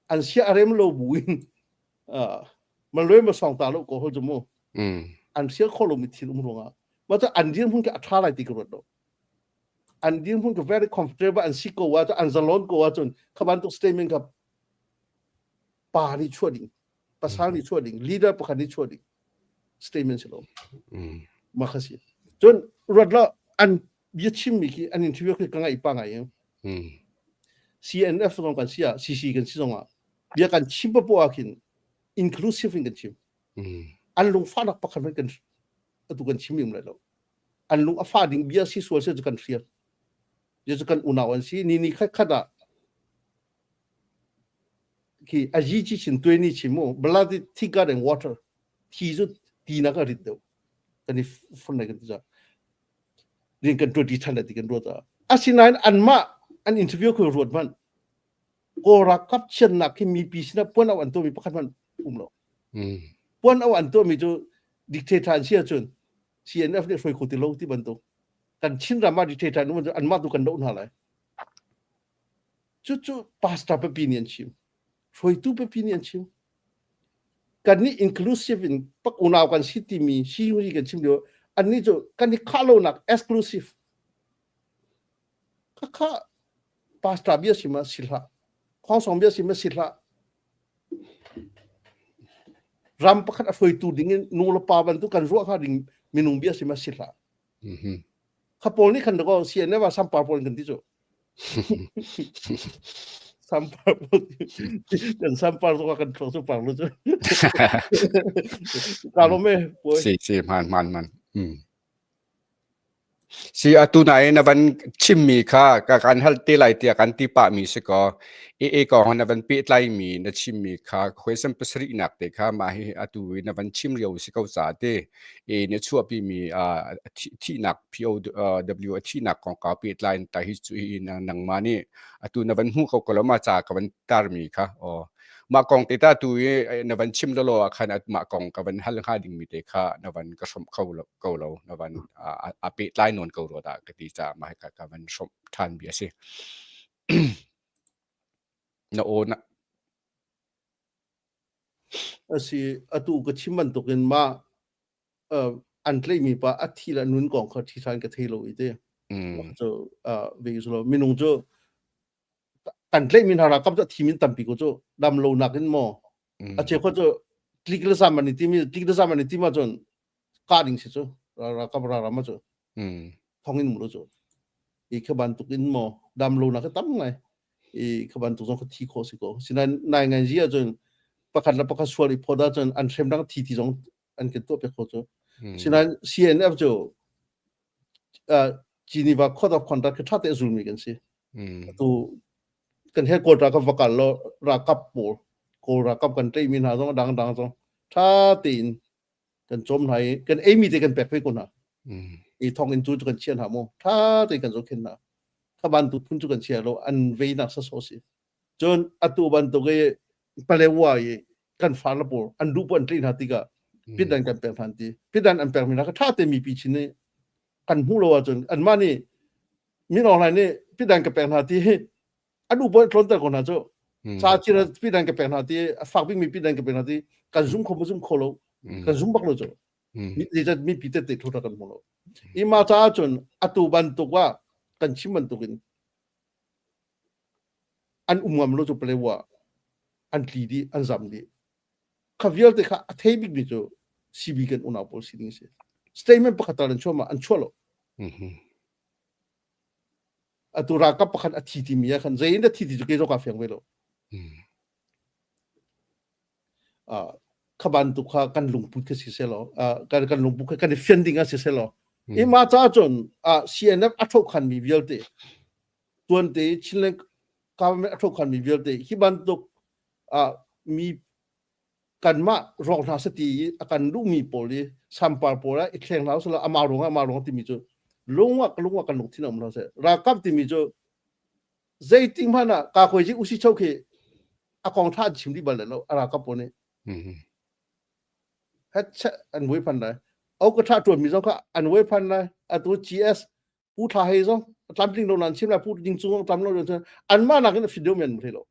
An sia a rem lo buin malwe ma song ta lo ko hol cu mu. An sia kho lomi thil um ruangah mah cu an dirhmun khi a ṭha lai ti ka ruat lo. An dirhmun ka very comfortable an si ko ahcun an zalon ko ahcun kha bantuk statement kha pa nih chuah ding pasal nih chuah ding leader pakhat nih chuah ding statement si lo mah kha si cun ruat lo an bia chimmi khi an interview khi ka ngaih pa ngai in CNF zong kan si ah CC kan si zong ah bia kan chim papoh ah khin inclusive in kan chim an lungfahnak pakhat hmanh kan atu kan chim im lai lo an lung a fah ding bia si sual se cu kan hrial cu kan unau an si ni ni khat khat ah Khi a yi chi chin tuai ni chim mu blood is thicker than water thi cu ti nak a rit deuh kan i fon lai kan ti rian kan tuan ti than ti kan ruat ah asinain anmah an interview khu ruat hmanh kawl ralkap chiannak khi mipi sinah puan au an tuahmi pakhat hmanh um lo puan au an tuahmi cu dictator an si ahcun CNF nih hruai kho ti lo ti bantuk kan Chin ram ah dictator an um ahcun anmah tu kan doh hna lai Cucu pastor pipi nih an chim. Hruaitu pipi nih an chim. Kan nih inclusive in pak unau kan si timi si hi kan chim lio annih cu kan i khah lonak exclusive. Khakha pastor bia sim ah si hlah. Khongsong bia sim ah si hlah. Ram pakhat a hruaitu ding in nu le pa bantuk kan ruah hnga ding minung bia sim ah si hlah. Kha pawl nih khan dakaw CNF ah sampar pawl in kan ti cu. Sampar kan sampar zong kan thlo cu par lu cu. Ka lo me poi. Si si man man man. Si atu nai na van chimmi kha ka kan hal te lai tiah kan ti pah mi si ko. E e ko na van pehtlai mi na chimmi kha question pasarih nak te kha mah hi atu na van chim rio si ko ca te. E na chuahpi mi thihnak POW a thihnak kongkau pehtlai in ta hi cu hi nangmah nih atu na van hmuh ko ko lo ma ca ka van tarmi kha aw mah kong te ta tu i na van chim lolo ah khan mah kong ka van hal hnga dingmi te kha na van ka hrawmh kho lo ko lo na van a pehtlai nawn ko rua dah ka ti caah mah ka ka van hrawmh ṭhan bi a si na aw na Asi atu ka chim bantukin mah an tlaihmi pa a thi le nun kong kha thi ṭhan ka thei lo i ti. Cu ve lo minung cu kan tlaihmi hna ralkap cu a thi min tampi ko cu dam lo nak in maw a cheukhat cu tlik le zam an i tim i tlik le zam an i tim ahcun kah ding si cu ralkap ralram cu thong in mu cu i kha bantuk in maw dam lo nak tam ngai i kha bantuk zong kha thi khawh si ko sinain nai ngai zi ahcun pakhat le pakhat sual i phawt ahcun an hrem dang thi ti zong an kan tuah piak kho cu sinain CNF cu Geneva Code of Conduct khi ṭha te zulmi kan si atu kan headquarter ka va kal lo ralkap pawl kawl ralkap kan tlaihmi hna zong dang dang zong ṭha tein kan cawm hna i kan eimi te kan pek ve ko hna i thong in cu kan chia hna mu ṭha tein kan zohkhenh hna kha bantuk phun cu kan chia lo an veinak saso si cun atu bantuk i Palewa i kan far le pawl an duh an tlaih hna tikah pidan kan pek hna ti pidan an pek mi hna kha ṭha te mipi chin nih kan hmuh lo ahcun anmah nih min online nih pidan ka pek hna ti hi an duh pawl tlonter ko hna cu. Ca chin pi dan ka pek hna ti a fak bik mi pi dan ka pek hna ti kan zum kho ma zum kho lo kan zum bak lo cu mi zat mi pi te te thu kan hmu lo ima ca cun atu bantuk ah kan chim bantuk in an um ngam lo cu palewa an tli dih an zam dih kha vialte kha a thei bik mi cu CB kan unau pawl si ding si statement pakhat tal an chuah ma an chuah lo atu ralkap pakhat a thi timi ah khan zei in a thi ti cu kei zong kaa fiang ve lo kha bantuk kha kan lungput kha si selaw kan kan lungput kha kan i fian ding ah si selaw ima ca cun CNF a thokhan mi vialte tuante Chinland government a thokhan mi vialte hi bantuk mi kanmah rawk hna seh ti i a kan duhmi pawl i sampar pawl ah i thleng hna usih law amah ruangah amah ruangah timi cu lungah lungah kan lungthin a um hna seh. Ralkap timi cu zeitik hmanh ah kakoi zik usi cho khi a kong tha an chim dih bal lo a ralkap pawl nih. Het che an voi phan lai. Au ka tha tuan mi zong kha an voi phan lai. Atu GS pu thla hei zong tlamtling lo nan chim lai pu ding cung tlam lo an mah nakin a fit deuh mi an thei lo.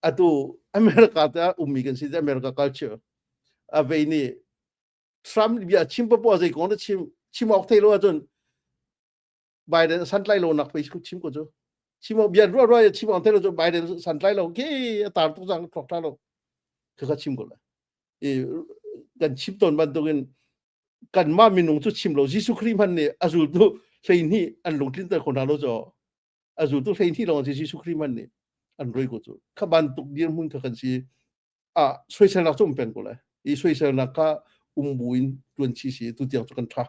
Atu America te ah ummi kan si America culture a vei nih Trump bia chim papoah zei kong na chim chim awk thei lo ahcun Biden santlai lo nak pei chim ko cu chim awk bia ruah ruah chim awk thei lo cu Biden santlai lo ke a tar tuk cang thok tha lo kha chim ko la i kan chim ton bantukin kanmah minung cu chim lo Jesuh Khrih hmanh nih a zultu 12 an lungtlinter kho hna lo cu a zultu 12 lawng si Jesuh Khrih man nih an roi ko cu kha bantuk dirhmun kha kan si a soiselnak cu um peng ko lai i soiselnak kha um buin tuan chi si tu tiang cu kan tha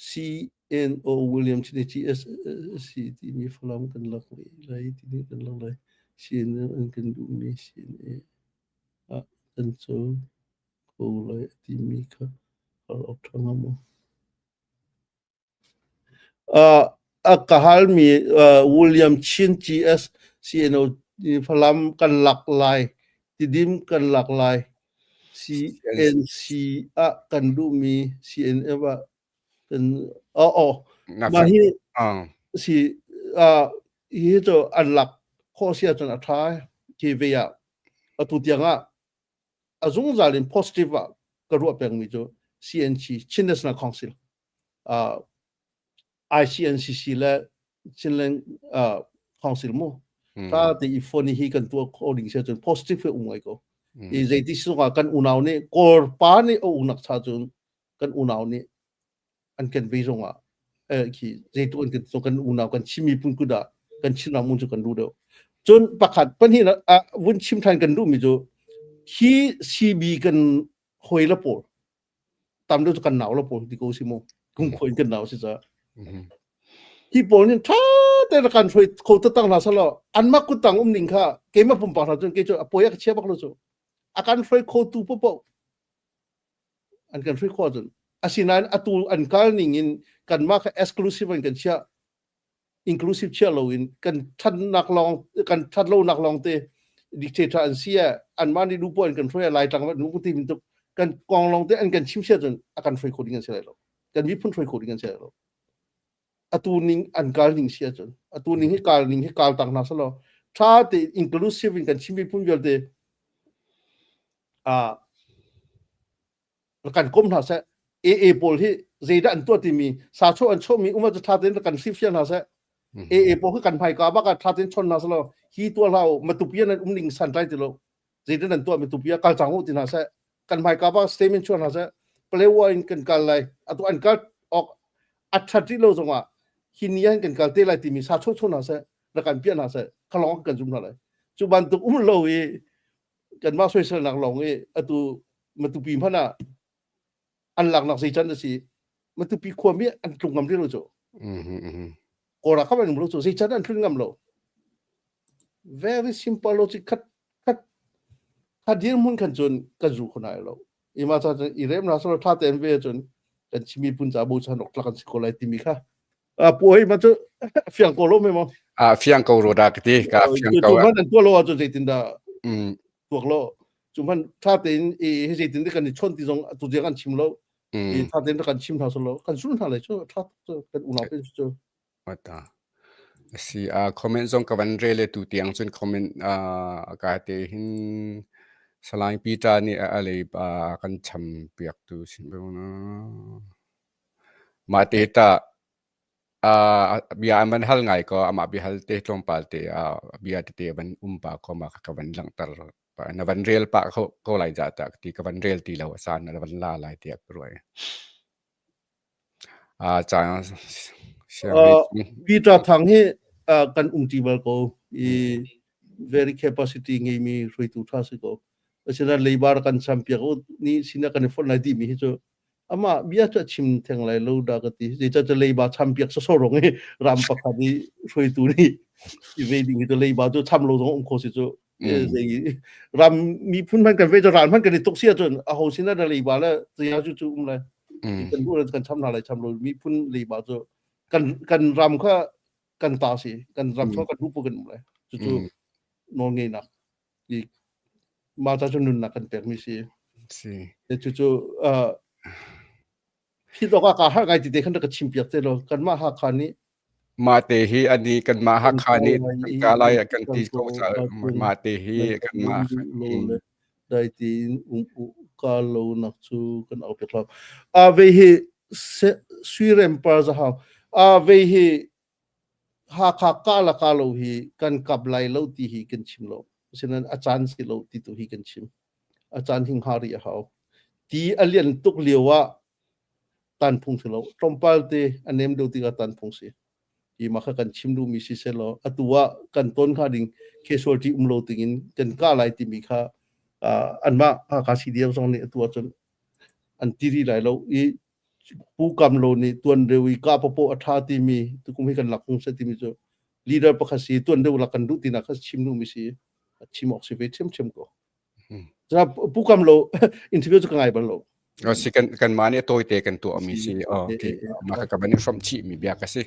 CNO William Chin GSC timi Falam kan lak lai timi kan lak lai CNO an kan duhmi CNA ah kan co ko lai a timi kha hal awk ṭha hnga maw? Uh, a ka halmi uh, William Chin GS CNO Falam kan lak lai Tidim kan lak lai CNC ah kan duhmi CNF ah kan oh oh mah hi si uh, hi cu an lak khawh si ahcun a ṭha khi ve ah atu tiang ah a zungzal in positive ah ka ruah pengmi cu CNC Chin National Council uh, ICNCC le Chinland uh, Council mu ta te i phone hi kan tuah kho ding sia cun positive um ngai ko i zeiti sungah kan unau nih kawr pa nih a unak cha cun kan unau nih an kan ve zongah eh khi zeitu an kan kan unau kan chimi pun kuda kan chinram mun cu kan lu deuh cun pakhat pahnih vun chim than kan duh mi cu hi CB kan hoi la pawl tam deuh cu kan nau lo pawl ti ko si mu kum khoi kan nau si ca hi pawl nih tha te kan hruai kho ta tang hna salo anmah kut tang um ning kha keimah pumpak hna cun kei cu a poi a ka chia bak lo cu a kan hruai kho tu popo an kan hruai kho cun asinain atu an kal ning in kanmah kha exclusive an kan chiah inclusive chia loin kan thatnak lawng kan that lonak lawng te dictator an si ah anmah nih lu an kan hruai lai tlang nu ti min tuk kan kong lawng te an kan chim sia cun a kan hruai kho ding an si lai lo kan miphun hruai kho ding an si lai lo atu ning an kal ning sia cun atu ning hi kal ning hi kal tak na salo tha te inclusive in kan chim miphun vialte a kan kom hna seh AA pawl hi zeidah an tuah timi sa cho an chomi um cu tha tein kan hrifial hna seh AA pawl hi kan hmaika bak ah tha tein chon hna selaw hi tuah hlah matupia nan um ning san tlai ti lo zeidah nan tuah matupia kal cang u ti hna seh kan hmaika bak statement chuah hna seh palewa in kan kal lai atu an kal ok a that rih lo zongah hi ni ah kan kal te lai timi sa cho cho hna seh rak kan piah hna seh khalong kan zum hna lai cu bantuk um lo i kanmah soiselnak lawng i atu Matupi hmanh ah an laknak zei can a si Matupi khuami an tlung ngam rih lo cu Kawlra kham an um lo cu zei can an tlun ngam lo very simple logic khat khat khat dir mun khan cun kan zu khona lo ima cha cun i rem na so tha ten ve cun kan chimi pun cha bo chan ok tlak an si ko lai timi kha a puai ma cu fiang ko lo me mo a fiang ko ro da ka ti ka fiang ko tu man an tua lo ah cun zeitin dah tuak lo. Cu hman tha tein i hi zeitin kan i chon ti zong tu tiang an chim lo. I tha tein kan chim hna solo kan sul hna lai cu tha cu kan unau te cu. Ata. Si a comment zong ka van rel le tu tiang cun comment ka te hin Salai Peter nih a lei pa kan cham piak tu sin Mah te ta bia an van hal ngai ko amah bia hal te tlawmpal te bia tete van um pa ko ma ka van langhter na van rel pah ko ko lai ja ta ti ka van rel ti lo asan na van la lai tiah ka ruai ca Peter Thang hi kan um ti bal ko i very capacity ngeimi hruaitu tha si ko asinain leibar kan champiak u ni sina kan i fonh lai ti mi hi cu amah bia cu a chim theng lai lo dah ka ti. Zeicah cu leiba champiak sawsawh rong i ram pakhat i hruaitu nih i ve ding hi cu leiba cu cham lo zong um kho si cu. Zei ram miphun hmanh kan ve cu ral hmanh kan i tuk si ahcun aho sin ah dah leiba le saya cu cu um lai. Kan duh le kan cham hna lai cham lo miphun leiba cu kan kan ram kha kan ta si kan ram chung kan duh pu kan um lai. Cucu nawl ngeinak i mah ca cu nunnak kan pekmi si. Si. Cucu phit awk ah kaa harh ngai ti te khan rak ka chimpiak te law kanmah Hakha nih Mah te hi ani kanmah Hakha nih tangka lai ah kan ti ko caah mah te hi kanmah dai tiin um u ka lo nak cu kan au piak lo. A ve hi suirem par zahau. A ve hi Hakha kah le kah lo hi kan kap lai lo ti hi kan chim lo. Asinain a caan si lo ti tu hi kan chim. A caan hi hngah rih a hau. Ti a lian tuk lio ah tanphung si lo. Tlawmpal te a nem deuh tikah tanphung si. Hi mah kha kan chim duhmi si sehlaw atu ah kan ton hnga ding casualty um lo dingin kan kah lai timi kha anmah Hakha CDF zong nih atu ahcun an ti rih lai lo i Pu Kam Lo nih tuan deuh i kah papoh a ṭha timi tukum hi kan lak hung seh timi cu leader pakhat si tuan deuh lak kan duh tinak kha chim duhmi si chim awk si ve ṭhiamṭhiam ko. Pu Kam Lo interview cu ka ngai bal lo. Si kan kan mah nih tawite kan tuahmi si. Okay. Mah ka ban i hrawmh chihmi bia ka si.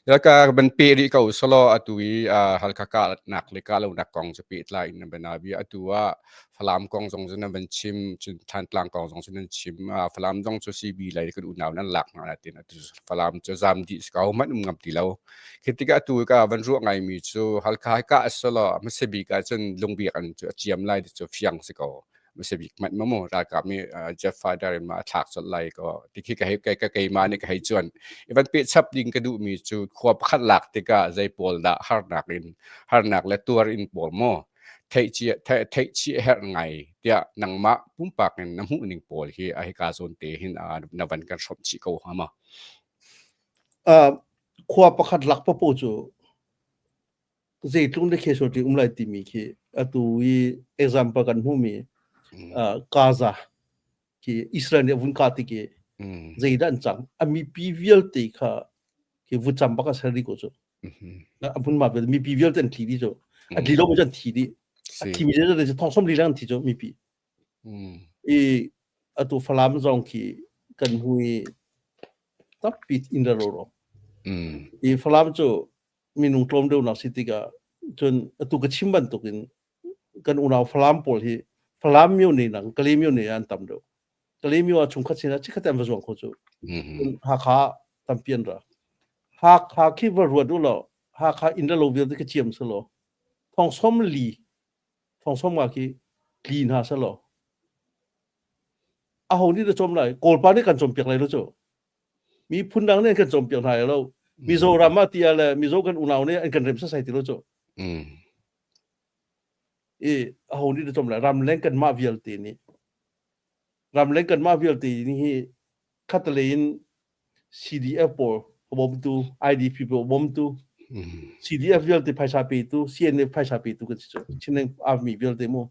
Ka ban pe rih ko solo atu i Halkha kah nak le kah lo nak kong cu pehtlai in bana bia atu ah Falam kong zong cu nan van chim, cun Thantlang kong zong cu nan chim. Falam zong cu CB lei kan unau nan lak hna natin atu Falam cu zam dih si ko hmanh um ngam ti lo. Khi tikah atu ka van ruah ngaimi cu Halkha hi kah a si lo, hmasa bik ah cun lungbiak an cu a ciam lai ti cu fiang si ko. Hmasa bik hmanh ma mu ralkap nih jet fighter in ma a thlak colh lai ko. Ti khi ka hei ka keimah nih ka hei cuan. I van peh chap ding ka duhmi cu khua pakhat lak tikah zei pawl dah harnak in harnak le tuar in pawl maw theih chih a herh ngai tiah nangmah pumpak in na hmuhning pawl hi a hika zawn te hin na van kan hrawmh chih ko hnga maw? Khua pakhat lak papo cu zeitlung le kheso ti um lai timi khi atu i example kan hmuhmi Gaza khi Israel nih a vun kah tik i zeidah an cang a mipi vialte kha khi vucam bak a ser dih ko cu a hmunhma vialte mipi vialte an tli dih cu a tli lo mi cu an thi dih a thi mi cu thong som li leng an thi cu mipi i atu Falam zong khi kan hui tampi in ro ro i Falam cu minung tlawm deuhnak si tikah cun atu ka chim bantukin kan unau Falam pawl hi Falam myo ne nang Kale myo ne an tam deuh Kale myo ah chungkhat sinah chikkhat an va zuang kho cu Hakha tampi an ra Hakha khi va ruat u law Hakha inn le lo vialte ka ciam selaw thong som li thong som nga khi tli hna selaw aho nih na cawm lai Kawlpa nih kan cawmpiak lai lo cu miphun dang nih an kan cawmpiak hna lo Mizoram ah ti ah le Mizo kan unau nih an kan rem sasai ti lo cu i aho nih na cawm lai ramleng kanmah vialte nih ramleng kanmah vialte nih hi khatalei in CDF pawl bawmtu IDP pawl bawmtu CDF vialte phaisa petu CNF phaisa petu kan si cu Chinleng army vialte mu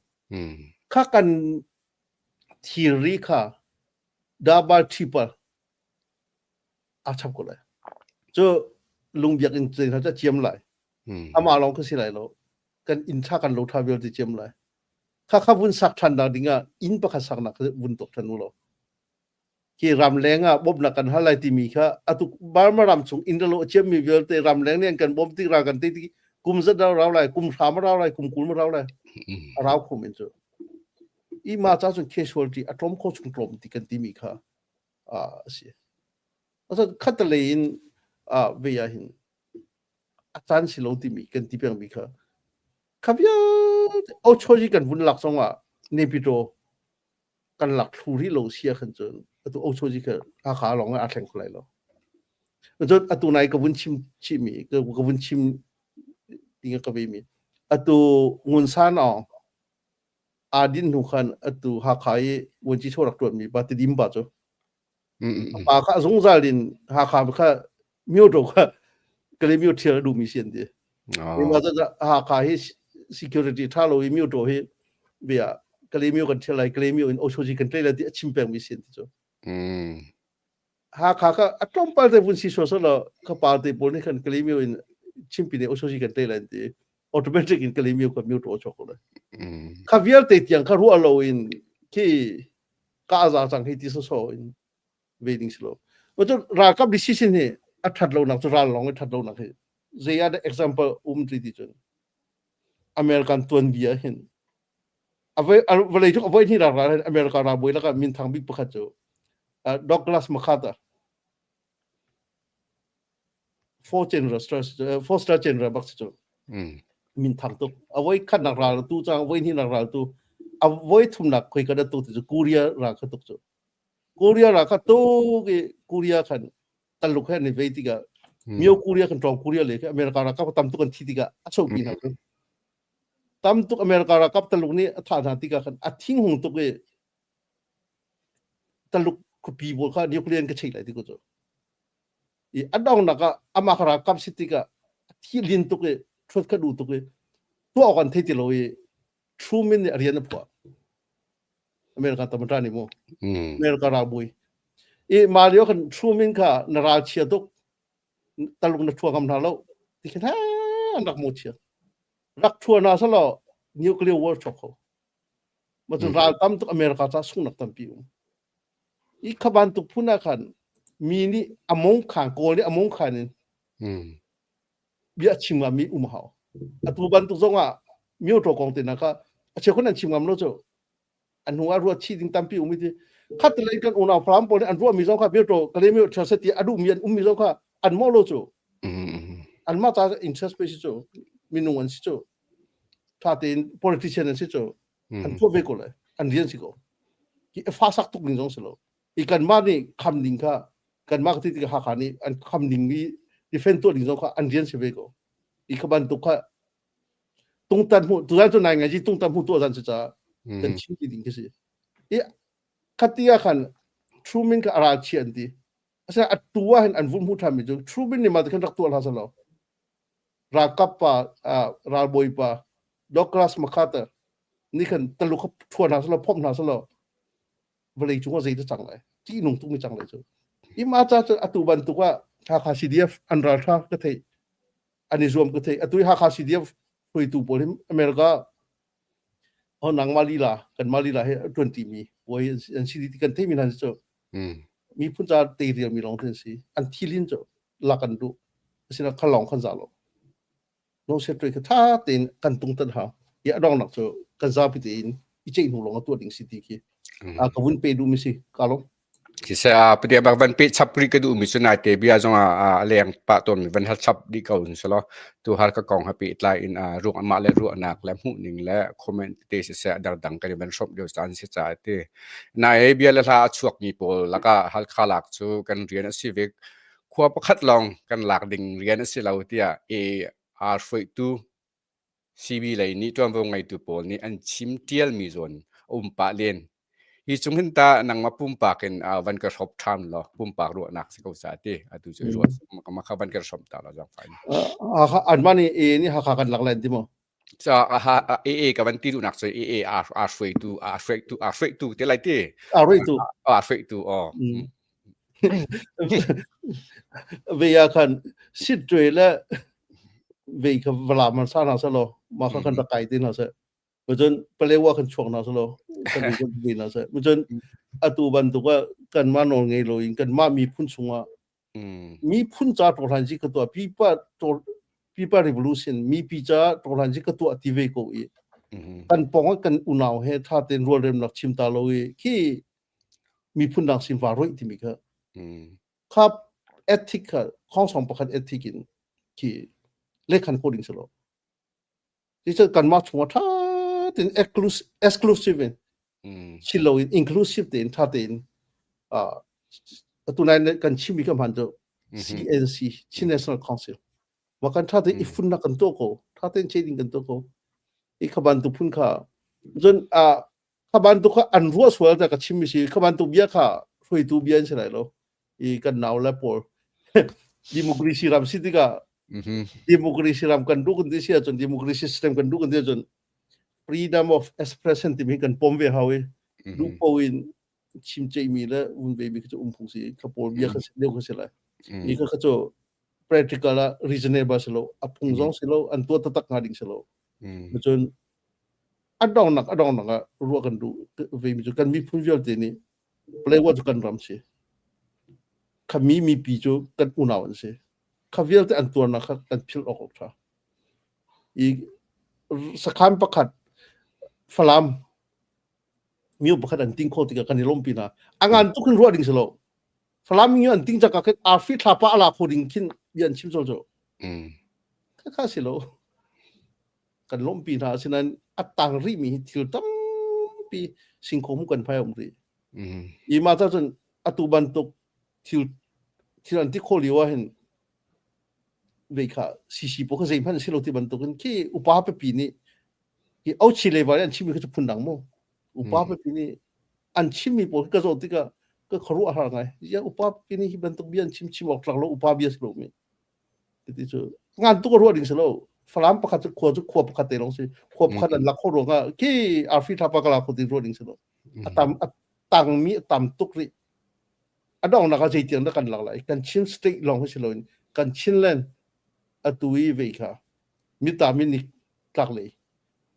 kha kan thilri kha double triple a chap ko lai cu lungbiak in hna cu ciam lai amah lawng ka si lai lo kan inn tha kan lo tha vialte ciam lai kha kha vun sak than nak ding ah inn pakhat sak nak vun tok than u law khi ramleng ah bawmhnak kan hal lai timi kha atu Burma ram chung inn lo a ciammi vialte ramleng nih an kan bawm tik ra kan te ti kum zat rau rau lai kum hra ma rau lai kum kul ma rau lai. A rau kho men cu. I ma ca cun casualty a tlawm kho chung tlawm ti kan timi kha a si. Asa khatalei in ve ah hin a caan si lo timi kan ti pengmi kha kha vialte ochoji kan vun lak zong ah Naypyidaw kan lak thlu rih lo sia khan cun atu ochoji kha Hakha lawng ah a thleng kho lai lo. Cun atu nai ka vun chim chihmi ka vun chim ding ka ve mi atu Ngun San Aung aa din hnu khan atu Hakha i vuanci chaw rak ṭuanmi pa Tidim pa cu pa kha zungzal in Hakha kha myoto kha Kalaymyo ṭhial a duhmi si an ti. Hakha hi security ṭha lo i myoto hi bia Kalaymyo kan ṭhial lai Kalaymyo in Oshoji kan tlei lai ti a chim pengmi si an ti cu. Hakha kha a tlawmpal te vun si sawsawh law ka pa te pawl nih khan Kalaymyo in chimpi nih Oshoji kan tlei lai an ti. Automatic in Kalaymyo kha myoto a chuak ko lai. Kha vialte tiang kha ruah lo in khi ka za cang hi ti sawsawh in ve ding si lo. Cu ralkap decision hi a that lo nak cu ral lawng i that lo nak hi zei ah example um ti ti cun American tuanbia hin vawlei cung avoi hnih ral ral America ralbawi lakah minthang bik pakhat cu Douglas MacArthur four general four star general bak si cu minthang tuk avoi khatnak ral tu cang avoi hnihnak ral tu avoi thumnak khoi ka tu ti cu Korea ral kha tuk cu Korea ral kha tuk i Korea khan Taluk he an i vei tikah Myo Korea kan ṭawng Korea le America ralkap tam tuk an thi tikah a chuahpi hna cu tam tuk America ralkap Taluk nih a thah hna tikah khan a thing hung tuk i Taluk khuapi pawl kha nuclear in ka cheih lai ti ko cu i a donghnak ah amah kha ralkap si tikah a thi lin tuk i ṭhuat kha duh tuk i tuah awk an thei ti lo i Truman nih a rian a phuah America tamata nih mu America ralbawi i mah lio khan Truman kha na ral chia tuk taluk na ṭhua ngam hna lo ti khin an rak mu chia rak ṭhua hna selaw nuclear war chuak kho ma cu ral tam tuk America ca sungnak tampi um i kha bantuk phun ah khan mi nih among khan kawl nih among khan in bia chim ngam mi um hau atu bantuk zong ah myo kong te na kha a chekhun an chim ngam lo cu an hnu ah ruat chih ding tampi um ti khat lei kan unau falam pawl nih an ruah mi zong kha myo kale myo ṭha se ti a duh mi an um mi zong kha an mo lo cu an mah ca interest pe si cu minung an si cu tha tein politician an si cu an tuah ve ko lai an rian si ko hi fa sak tuk ning zong si lo i kanmah nih kham ding kha kanmah ka ti tik Hakha nih an kham ding mi defend tuah ding zong kha an rian si ve ko i kha bantuk kha tungtan hmu tuzan cu nai ngai ji tungtan hmu tuah zan si ca kan chim ti ding khi si i khatia khan Truman kha aral chi an ti asa atu ah hin an vun hmu than mi cu Truman nih ma te khan rak tuah hla salo ralkap pa ralbawi pa Douglas MacArthur nih khan taluk kha ṭhuan hna selaw phomh hna selaw vawlei cung ah zei dah cang lai ṭihnung tuk mi cang lai cu ima ca cu atu bantuk ah Hakha CDF an ralṭha ka theih an i zuam ka theih atu i Hakha CDF hruaitu pawl hi America oh nangmah lila kanmah lila he ṭuan ṭimi puai an si ti kan theih mi hna cu miphun ca te rial mi lawng te an si an thilin cu lak an duh asina kha lawng khan za lo no set kha tha tein kan tung tan hau i a dongnak cu kan zapi tein i ceih hnu lawng a tuah ding si ti khi a ka vun pe duh mi si ka lo Siseh a pate bak van pe chap ri ka duh mi cu nai te bia zong a leng pah tawn mi van hal chap dih ko selaw tu har ka kong ha pe tlai in a ruak mah le ruahnak le hmuh ning le comment te siseh dang dang kan van hrawmh lio caan si ca ti nai bia le hla a chuak mi pawl laka Halkha lak cu kan rian a si ve khua pakhat lawng kan lak ding rian a si lo tiah e aa hruaitu CB lei nih ṭuanvo ngeitu pawl nih an chim ṭialmi zawn a um pah len. Hi cung hin tah nangmah pumpak in van ka hrawp ṭhan law pumpak ruahnak si ko ca ti atu cu ruah ma kha van ka hrawm ta law zaangfah in. Anmah nih AA nih Hakha kan lak lai an ti maw? AA ka van ti duhnak cu AA aa hruaitu aa hruaitu aa hruaitu te lai ti. Aa hruaitu. Aa hruaitu aw. Ve ah khan Sittwe le vei kha vala man sa hna selaw mah kha kan rak kai te hna seh. Cun Palewa kan chuak hna selaw kan kan ve hna seh. Cun atu bantuk ah kanmah nawl ngei loin kanmah miphun chungah miphun ca ṭawhhlan zi ka tuah pipa pipa revolution mipi ca ṭawhhlan zi ka tuah ti ve ko i. Kan pong kan unau he tha tein rualremnak chim ta lo i khi miphun dang sin va roih timi kha kha ethic kha khongsong pakhat ethic in khi lekhan ko ding si lo. Ti cu kanmah chungah ṭha tein exclusive in si loin inclusive tein ṭha tein atu nai kan chimmi ka hman cu CNC Chin National Council ma kan ṭha tein i funnak kan tuah ko ṭha tein che ding kan tuah ko i kha bantuk phun kha cun kha bantuk kha an ruah sual ta ka chimmi si kha bantuk bia kha hruaitu bia an si lai lo i kan nau le pawl democracy ram si tikah democracy ram kan duh kan ti si ahcun democracy system kan duh kan ti ahcun freedom of expression timi kan pom ve hau i duh po in chim ceihmi le un ve mi cu um phung si kha pawl bia kha deuh kha si lai i kha kha cu practical ah reasonable si lo a phung zong si lo an tuah taktak hnga ding si lo cun a dongnak a dongnak ah ruah kan duh ve mi cu kan miphun vialte nih Palewa cu kan ram si. Khami mipi cu kan unau an si. Kha vialte an tuarnak kha kan philh awk ṭha. I sakhan pakhat Falam miu pakhat an ting kho tikah kan i lawmpi hna. A ngan tuk in ruah ding si lo. Falam miu an ting caka khin arfi thlapa a la kho ding khin bia an chim col cu. Kha kha si lo. Kan lawmpi hna asinain a tang rihmi hi thil tampi singkhaw mu kan phai um rih. I mah ca cun atu bantuk thil thil an ti kho lio ah hin vei kha CC pawl kha zeihmanh si lo ti bantukin khi upa pipi nih hi Auchi level an chimmi kha cu phundang mu. Upa pipi nih an chimmi pawl ka zoh tikah ka khuaruah har ngai. Ya upa pipi nih hi bantuk bia an chim chim awk tlak lo upa bia si lo mi. Ti cu ngan tuk ruah ding si lo. Falam pakhat cu khua cu khua pakhat te lawng si. Khua pakhat an lak kho ruangah khi arfi thlapa ka la kho ti ruah ding si lo. A tam a tangmi a tam tuk rih. A donghnak ah zeitiang dah kan lak lai? Kan Chin state lawng hi si loin kan Chinland atu i vei kha mita minik tlak lei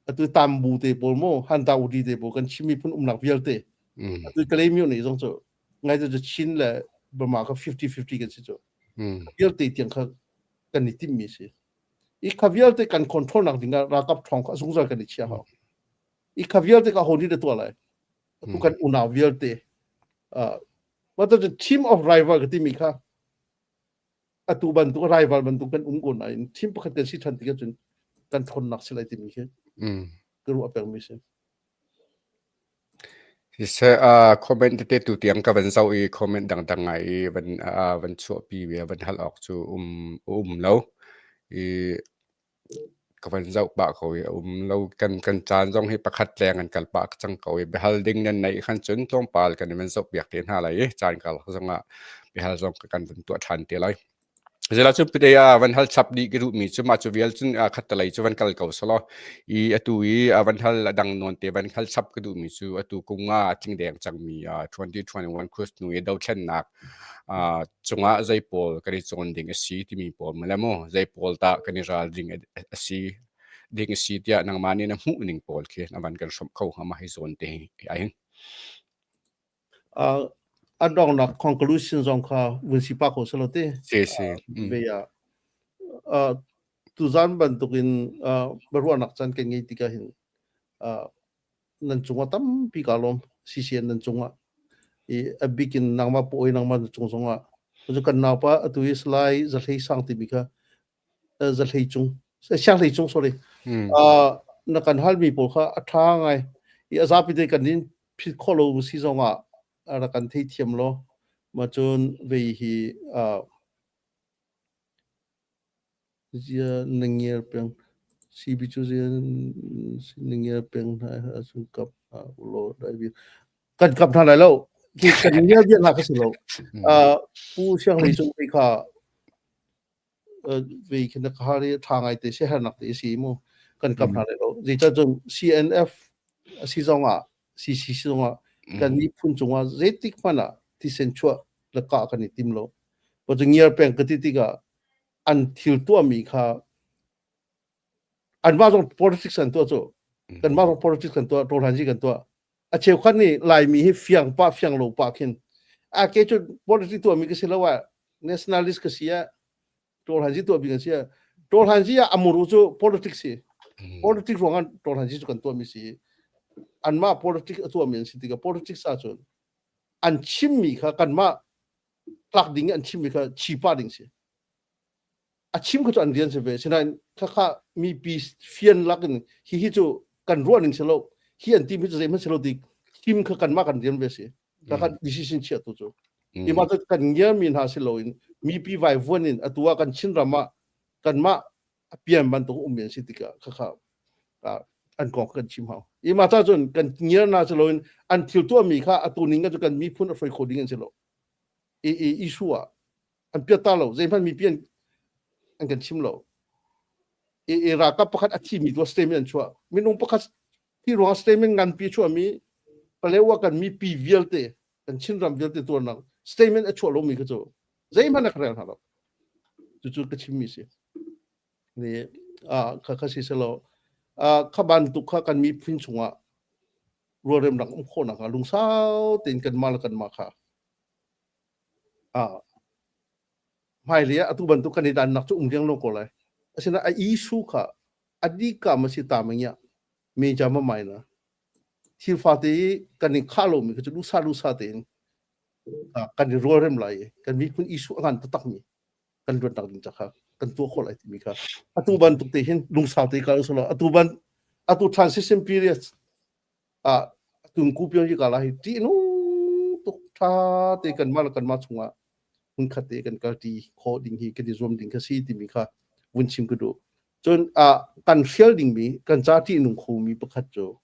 atu tambu te pawl maw hanta udi te pawl kan Chin miphun umnak vialte atu Kalaymyo nih zong cu ngai cu Chin le Burma kha 50-50 kan si cu vialte tiang kha kan i timmi si i kha vialte kan control nak ding ah ralkap ṭhawng kha zungzal kan i chia hau i kha vialte ka ho nih dah tuah lai atu kan unau vialte uh, the team of rival ka timi kha atu bantuk rival bantuk kan um ko nain team pakhat kan si ṭhan tikah cun kan ṭhawnnak si lai timi khi ka ruah pengmi si. Siseh, comment tete tu tiang ka van zoh i comment dangdang ngai i van van chuahpi ve van hal awk cu um um lo i Ka van zoh pah ko i a um lo. Kan caan zong hi pakhat leng an kal pah cang ko i biahal ding nan neih khan cun tlawmpal kan i van zohpiak te hna lai i caan karlak zongah biahal zong kan van tuah ṭhan te lai. Zeilah cun pite ah van hal chap dih ka duhmi cu mah cu vial cun khattelei cu van kal ko selaw i atu i a van hal a dang nawn te van hal chap ka duhmi cu atu kum nga a tling deng cangmi 2021 Christ hnu i dothlennak cungah zei pawl kan i cawn ding a si timi pawl male mu zei pawl tah kan i ral ding a si ding a si tiah nangmah nih na hmuh ning pawl khi na van kan hrawmh kho hnga ma hi zawn te hi ai hin. A donghnak conclusion zong kha vun si pa ko selo te. Si si. Ve ya tuzan bantukin ruahnak caan kan ngei tikah hin nan cungah tampi kaa lawm CCN nan cungah i a bik in nangmah pawi nangmah na cung zongah cu kan naupa atu i Salai Zahlei Sang timi kha Zahlei Cung Sianghlei Cung sorry na kan halmi pawl kha a ṭha ngai i a zapi te kan in phit khawh lo si zongah rak kan theithiam law ma cun vei hi Zia na ngiar peng. CB cu zia na ngiar peng hna ahcun kap hna ulaw dai bik. Kan kap hna lai lo. Khi kan ngiar bia hna ka si lo. Pu Siang Hlei Cung vei kha vei khi na ka har i ṭha ngai te siaherhnak te si mu. Kan kap hna lai lo. Zeicah cun CNF a si zong ah CC si zong ah kan miphun cungah zeitik hmanh ah thisen chuah le kah kan i tim lo. Cu ngiar peng ka ti tikah an thil tuahmi kha anmah zong politics an tuah cu kanmah zong politics kan tuah ṭawlhanzi kan tuah a cheukhat nih Laimi hi fiang pah fiang lo pah khin a ke cu politics tuahmi ka si lo ah nationalist ka si ah ṭawlhanzi tuahmi kan si ah ṭawlhanzi ah amuru cu politics si. Politics ruangah ṭawlhan cu kan tuahmi si. Anmah politics a tuahmi an si tikah politics ahcun an chimmi kha kanmah tlak ding an chimmi kha chipa ding si. A chim kha cu an rian si ve. Sinain khakha mipi fian lakin hihi cu kan ruah ning si lo. Hi an tim hi cu zeihmanh si lo ti chim kha kanmah kan rian ve si. Khakha decision chiah tu cu. Ima cu kan ngiarmi hna si loin mipi vaivuan in atu ah kan Chinram ah kanmah a pian bantuk ummi an si tikah khakha an kong kan chim hau. Ima ca cun kan ngiar na si loin an thil tuahmi kha atu ning cu kan miphun a hruai kho ding an si lo. I i issue ah an piat ta lo zeihmanh mipi an an kan chim lo. I i ralkap pakhat a thimi tu statement an chuah. Minung pakhat thi ruang statement nganpi chuahmi Palewa kan mipi vialte kan Chinram vialte tuarnak statement a chuah lomi kha cu zeihmanh a ka rel hna lo. Cucu ka chimmi si. Ni a kha kha si selo kha bantuk kha kan miphun chungah rualremnak um khawhnak ah lungsau tein kanmah le kanmah kha a hmailei ah atu bantuk kan i dannak cu um riang lo ko lai. Asinain a issue kha a dika ma si ta ma ngia me ja ma mai na thil fate i kan i khah lomi kha cu lusa lusa tein kan i rualrem lai i kan miphun issue a ngan taktakmi kan luatnak ding ca kha kan tuah khawh lai timi kha atu bantuk te hin lungsau te kal usulaw atu ban atu transition period ah tungku pion hi kala hi ti nu tuk tha te kan mah le kan mah chungah hmunkhat te kan kal ti khawh ding hi kan i zuam ding kha si timi kha vun chim ka duh. Cun kan hrial dingmi kan ca ṭih nung khomi pakhat cu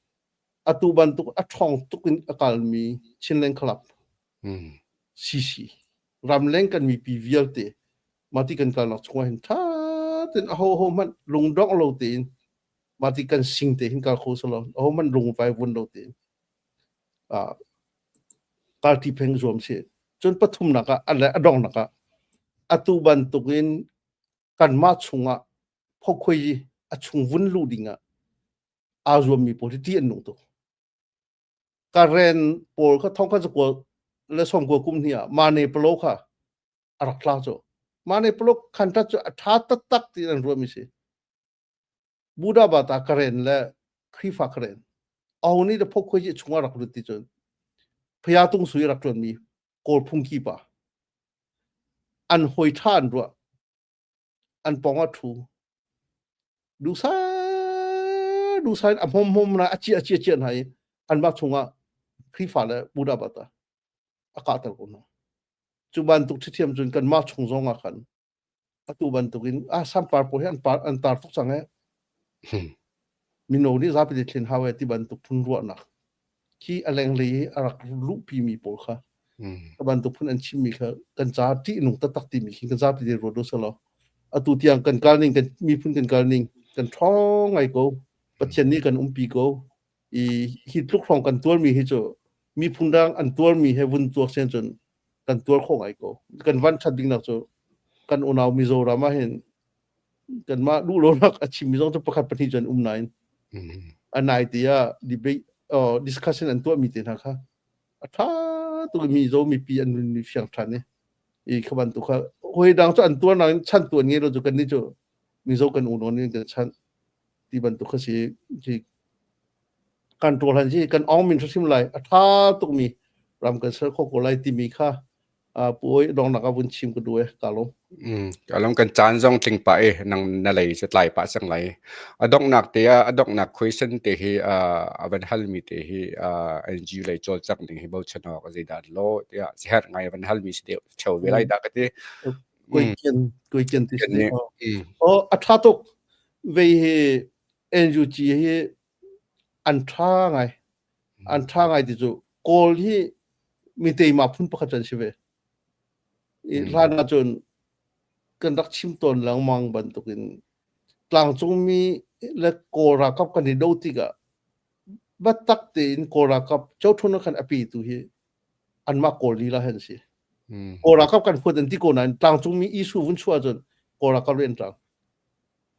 atu bantuk a ṭhawng tuk in a kalmi Chinland Club CC ramleng kan mipi vialte mah ti kan kalnak chungah hin ṭha tein aho ho hmanh lungdongh lo tein mah ti kan sing te hin kal kho selaw aho hmanh lungvai vun lo tein party pheng zuam si. Cun pathumnak ah le a donghnak ah atu bantukin kanmah chungah phokhuai a chung vun luh dingah aa zuammi pawl hi ṭih an nung tuk. Karen pawl kha thong kha zakua le sawmkua kum hnih ah Mane Palo kha a rak tla cu. Mane Palo khan tat cu a ṭha taktak ti an ruahmi si. Buddha bata Karen le Khrihfa Karen. Aho nih dah phokhuai ci chungah rak lut ti cun Phaya Tung Sui rak ṭuanmi Kawl phungki pa. An hawi ṭha an ruah. An pawng ah ṭhu. Duhsah duhsah in a hmawm hmawm na a ciah a ciah hna i anmah chungah Khrihfa le Buddha bata a kahter ko hna. Cu bantuk ṭhithiam cun kanmah chung zong ah khan atu bantukin ah sampar pawl hi an par an tar tuk cang ee. Mino nih zapi te thlen hau ee ti bantuk phun ruahnak khi a lenglei i a rak luhpi mi pawl kha ka bantuk phun an chimmi kha kan ca ṭihnung taktak timi khi kan zapi te ruat u selaw atu tiang kan kal ning kan miphun kan kal ning kan ṭhawng ngai ko. Pathian nih kan umpi ko. I hi tluk hrawng kan tuarmi hi cu miphun dang an tuarmi he vun tuak sen cun kan tuar kho ngai ko. Kan van ṭhat ding nak cu kan unau Mizoram ah hin kanmah duh lonak a chimmi zong cu pakhat pahnih cu an um nain a nai te ah debate discussion an tuahmi te hna kha a ṭha tuk i Mizo mipi an nun fiang ṭhan i i kha bantuk kha hawi dang cu an tuar nain chan tuan ngei lo cu kannih cu Mizo kan unau nih kan chanh ti bantuk kha si kan ṭawl han si kan ong min hrim lai a ṭha tukmi ram kan ser kho ko lai timi kha puai dongnak a vun chim ka duh e ka lawm. Ka lawm kan caan zong tling pah i nang na lei cu tlai pah cang lai. A donghnak te ah a donghnak question te hi a van halmi te hi NGO lei cawlcangh ding hi bochan awk zeidah law tiah herh ngai van halmi si deuh theo ve lai dah ka ti. Koi kian koi kian ti si. Oh a ṭha tuk vei hi NUG hi an ṭha ngai. An ṭha ngai ti cu Kawl hi mi teima phun pakhat an si ve. I hlan ahcun kan rak chim tawn lengmang bantukin tlangcungmi le Kawl ralkap kan i do tikah biatak tein Kawl ralkap Cothun ah khan a petu hi anmah Kawl lila hi an si. Kawl ralkap kan huat an ti ko nain tlangcungmi issue vun chuah ahcun Kawl ralkap le an ṭang.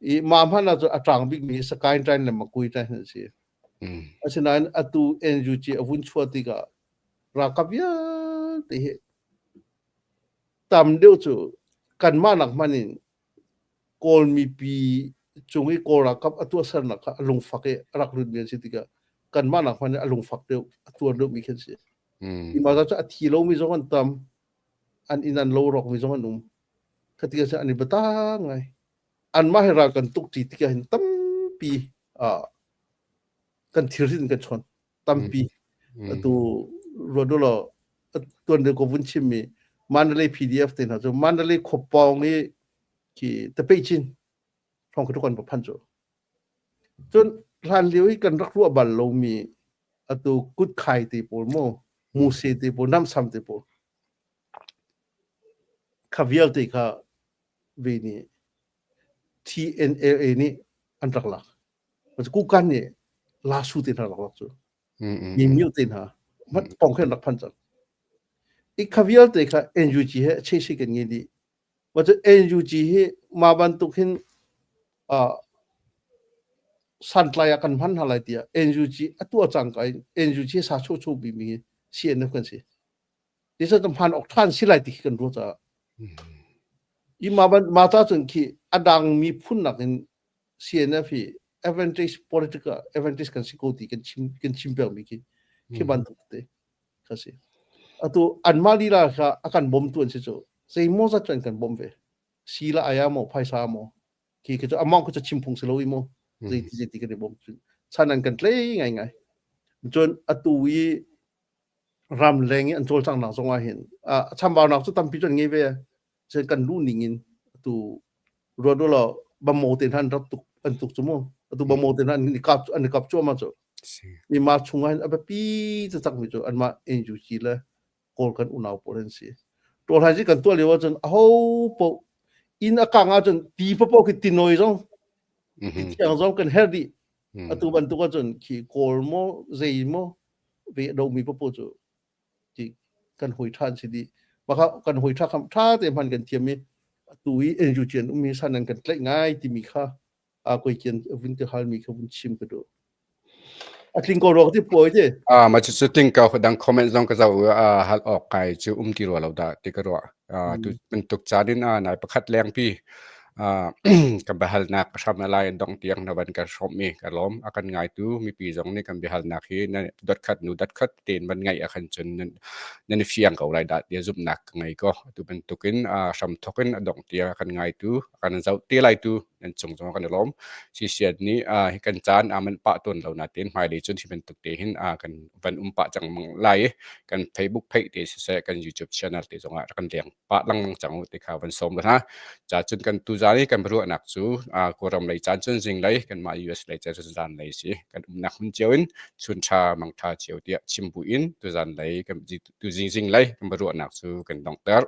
I mah hmanh ahcun a ṭang bikmi hi Sakaing ṭain le Makui ṭain an si. Asinain atu NUG a vun chuah tikah ralkap vialte hi tam deuh cu kanmah nak hmanh in Kawl mipi cung i Kawl ralkap a tuahsernak kha a lungfak i a rak lutmi an si tikah kanmah nak hmanh in a lungfak deuh a tuar deuhmi khi an si. Hi mah cu a thi lomi zong an tam, an inn an lo rawkmi zong an um. Kha tikah cun an i biatak ngai. Anmah he ral kan tuk ṭi tikah hin tampi kan thilrit in kan chawn. Tampi. Atu ruat u law tuan deuh ko vun chimmi Mandalay PDF te hna cu Mandalay khuapawng i khi tapei cin hrawng khi kan va phan cu. Cun hlan lio i kan rak ruah bal lomi atu kutkhai te pawl mu, muse te pawl, namsam te pawl kha vialte kha ve nih TNLA nih an rak lak. Kukan nih lasu te hna rak lak cu. Mimio te hna mat pong khin rak phan cang. I kha vialte kha NUG he chesi kan ngei dih. Wa cu NUG hi mah bantuk hin santlai ah kan hman hna lai tiah NUG a tuah cangka in NUG sa cho cho bimi hi CNF kan si. Ti sa hman awk ṭhan si lai ti khi kan ruah caah. I mah ban mah ca cun khi a dang miphun nakin CNF hi advantage political advantage kan si ko ti kan chim kan chim pengmi khi khi bantuk te. Kha si. Atu anmah lila kha a kan bawmtu an si cu. Zeimaw zat cu an kan bawmh ve. Si la ai ah maw, phaisa ah maw. Khi khi cu amount khi cu chim phung si lo i mu. Zeiti zeiti kan i bawm cun. Chan an kan tlei ngaingai. Cun atu i ramleng i an cawlcanghnak zong ah hin a chambaunak cu tampi cu an ngei ve. Cun kan luh ning in atu ruat u law bamo te hna an rak tuk an tuk cu mu. Atu bamo te hna an i kap an i kap cuahmah cu. Mi mah chungah hin a biapi taktakmi cu anmah NUG le Kawl kan unau pawl an si. Ṭawlhai kan tuah lio ahcun aho paoh inn a kang ahcun ti paoh khi tinawi zong ti thiang zong kan herh dih. Atu bantuk ahcun khi Kawl maw zei maw ve domi paoh cu ti kan hawi ṭha an si dih. Mah kan hawi ṭha kha ṭha te hman kan thiam i atu i NUG an ummi san an kan tlaih ngai timi kha a koi kian vun te halmi kha vun chim ka duh. A tling ko ruak ti puai ti. Ah ma chu chu ting ka dang comment zong ka zau a hal ok kai chu um ti ro lo da ti ka ro tu bantuk chan in a nai pakhat leng pi kan biahalnak hram na lai dong tiang na van kan hrawm mi ka lawm a kan ngai tu mipi zong nih kan biahalnak hi na dot khat nu dot khat ten van ngai a khan cun nan fiang ko lai dah tia zumhnak ka ngei ko tu bantukin hram thokin a dong tia kan ngai tu kan zau te lai tu nan cung zong kan i lawm. CCN nih hi kan caan aa manh pah tawn lo nain hmailei cun hi bantuk te hin kan van um pah cang lai i kan Facebook page te siseh kan YouTube channel te zongah kan leng pah lengmang cang u ti kha van sawm hna. Ca cun kan tuzaan i kan ruahnak cu Kawlram lei caan cun zinglei kanmah US lei caan cun zan lei si kan umnak hmun cio in chun ṭha mang ṭha cio tiah chim bu in tuzaan lei kan tuzing zinglei kan ruahnak cu kan donghter.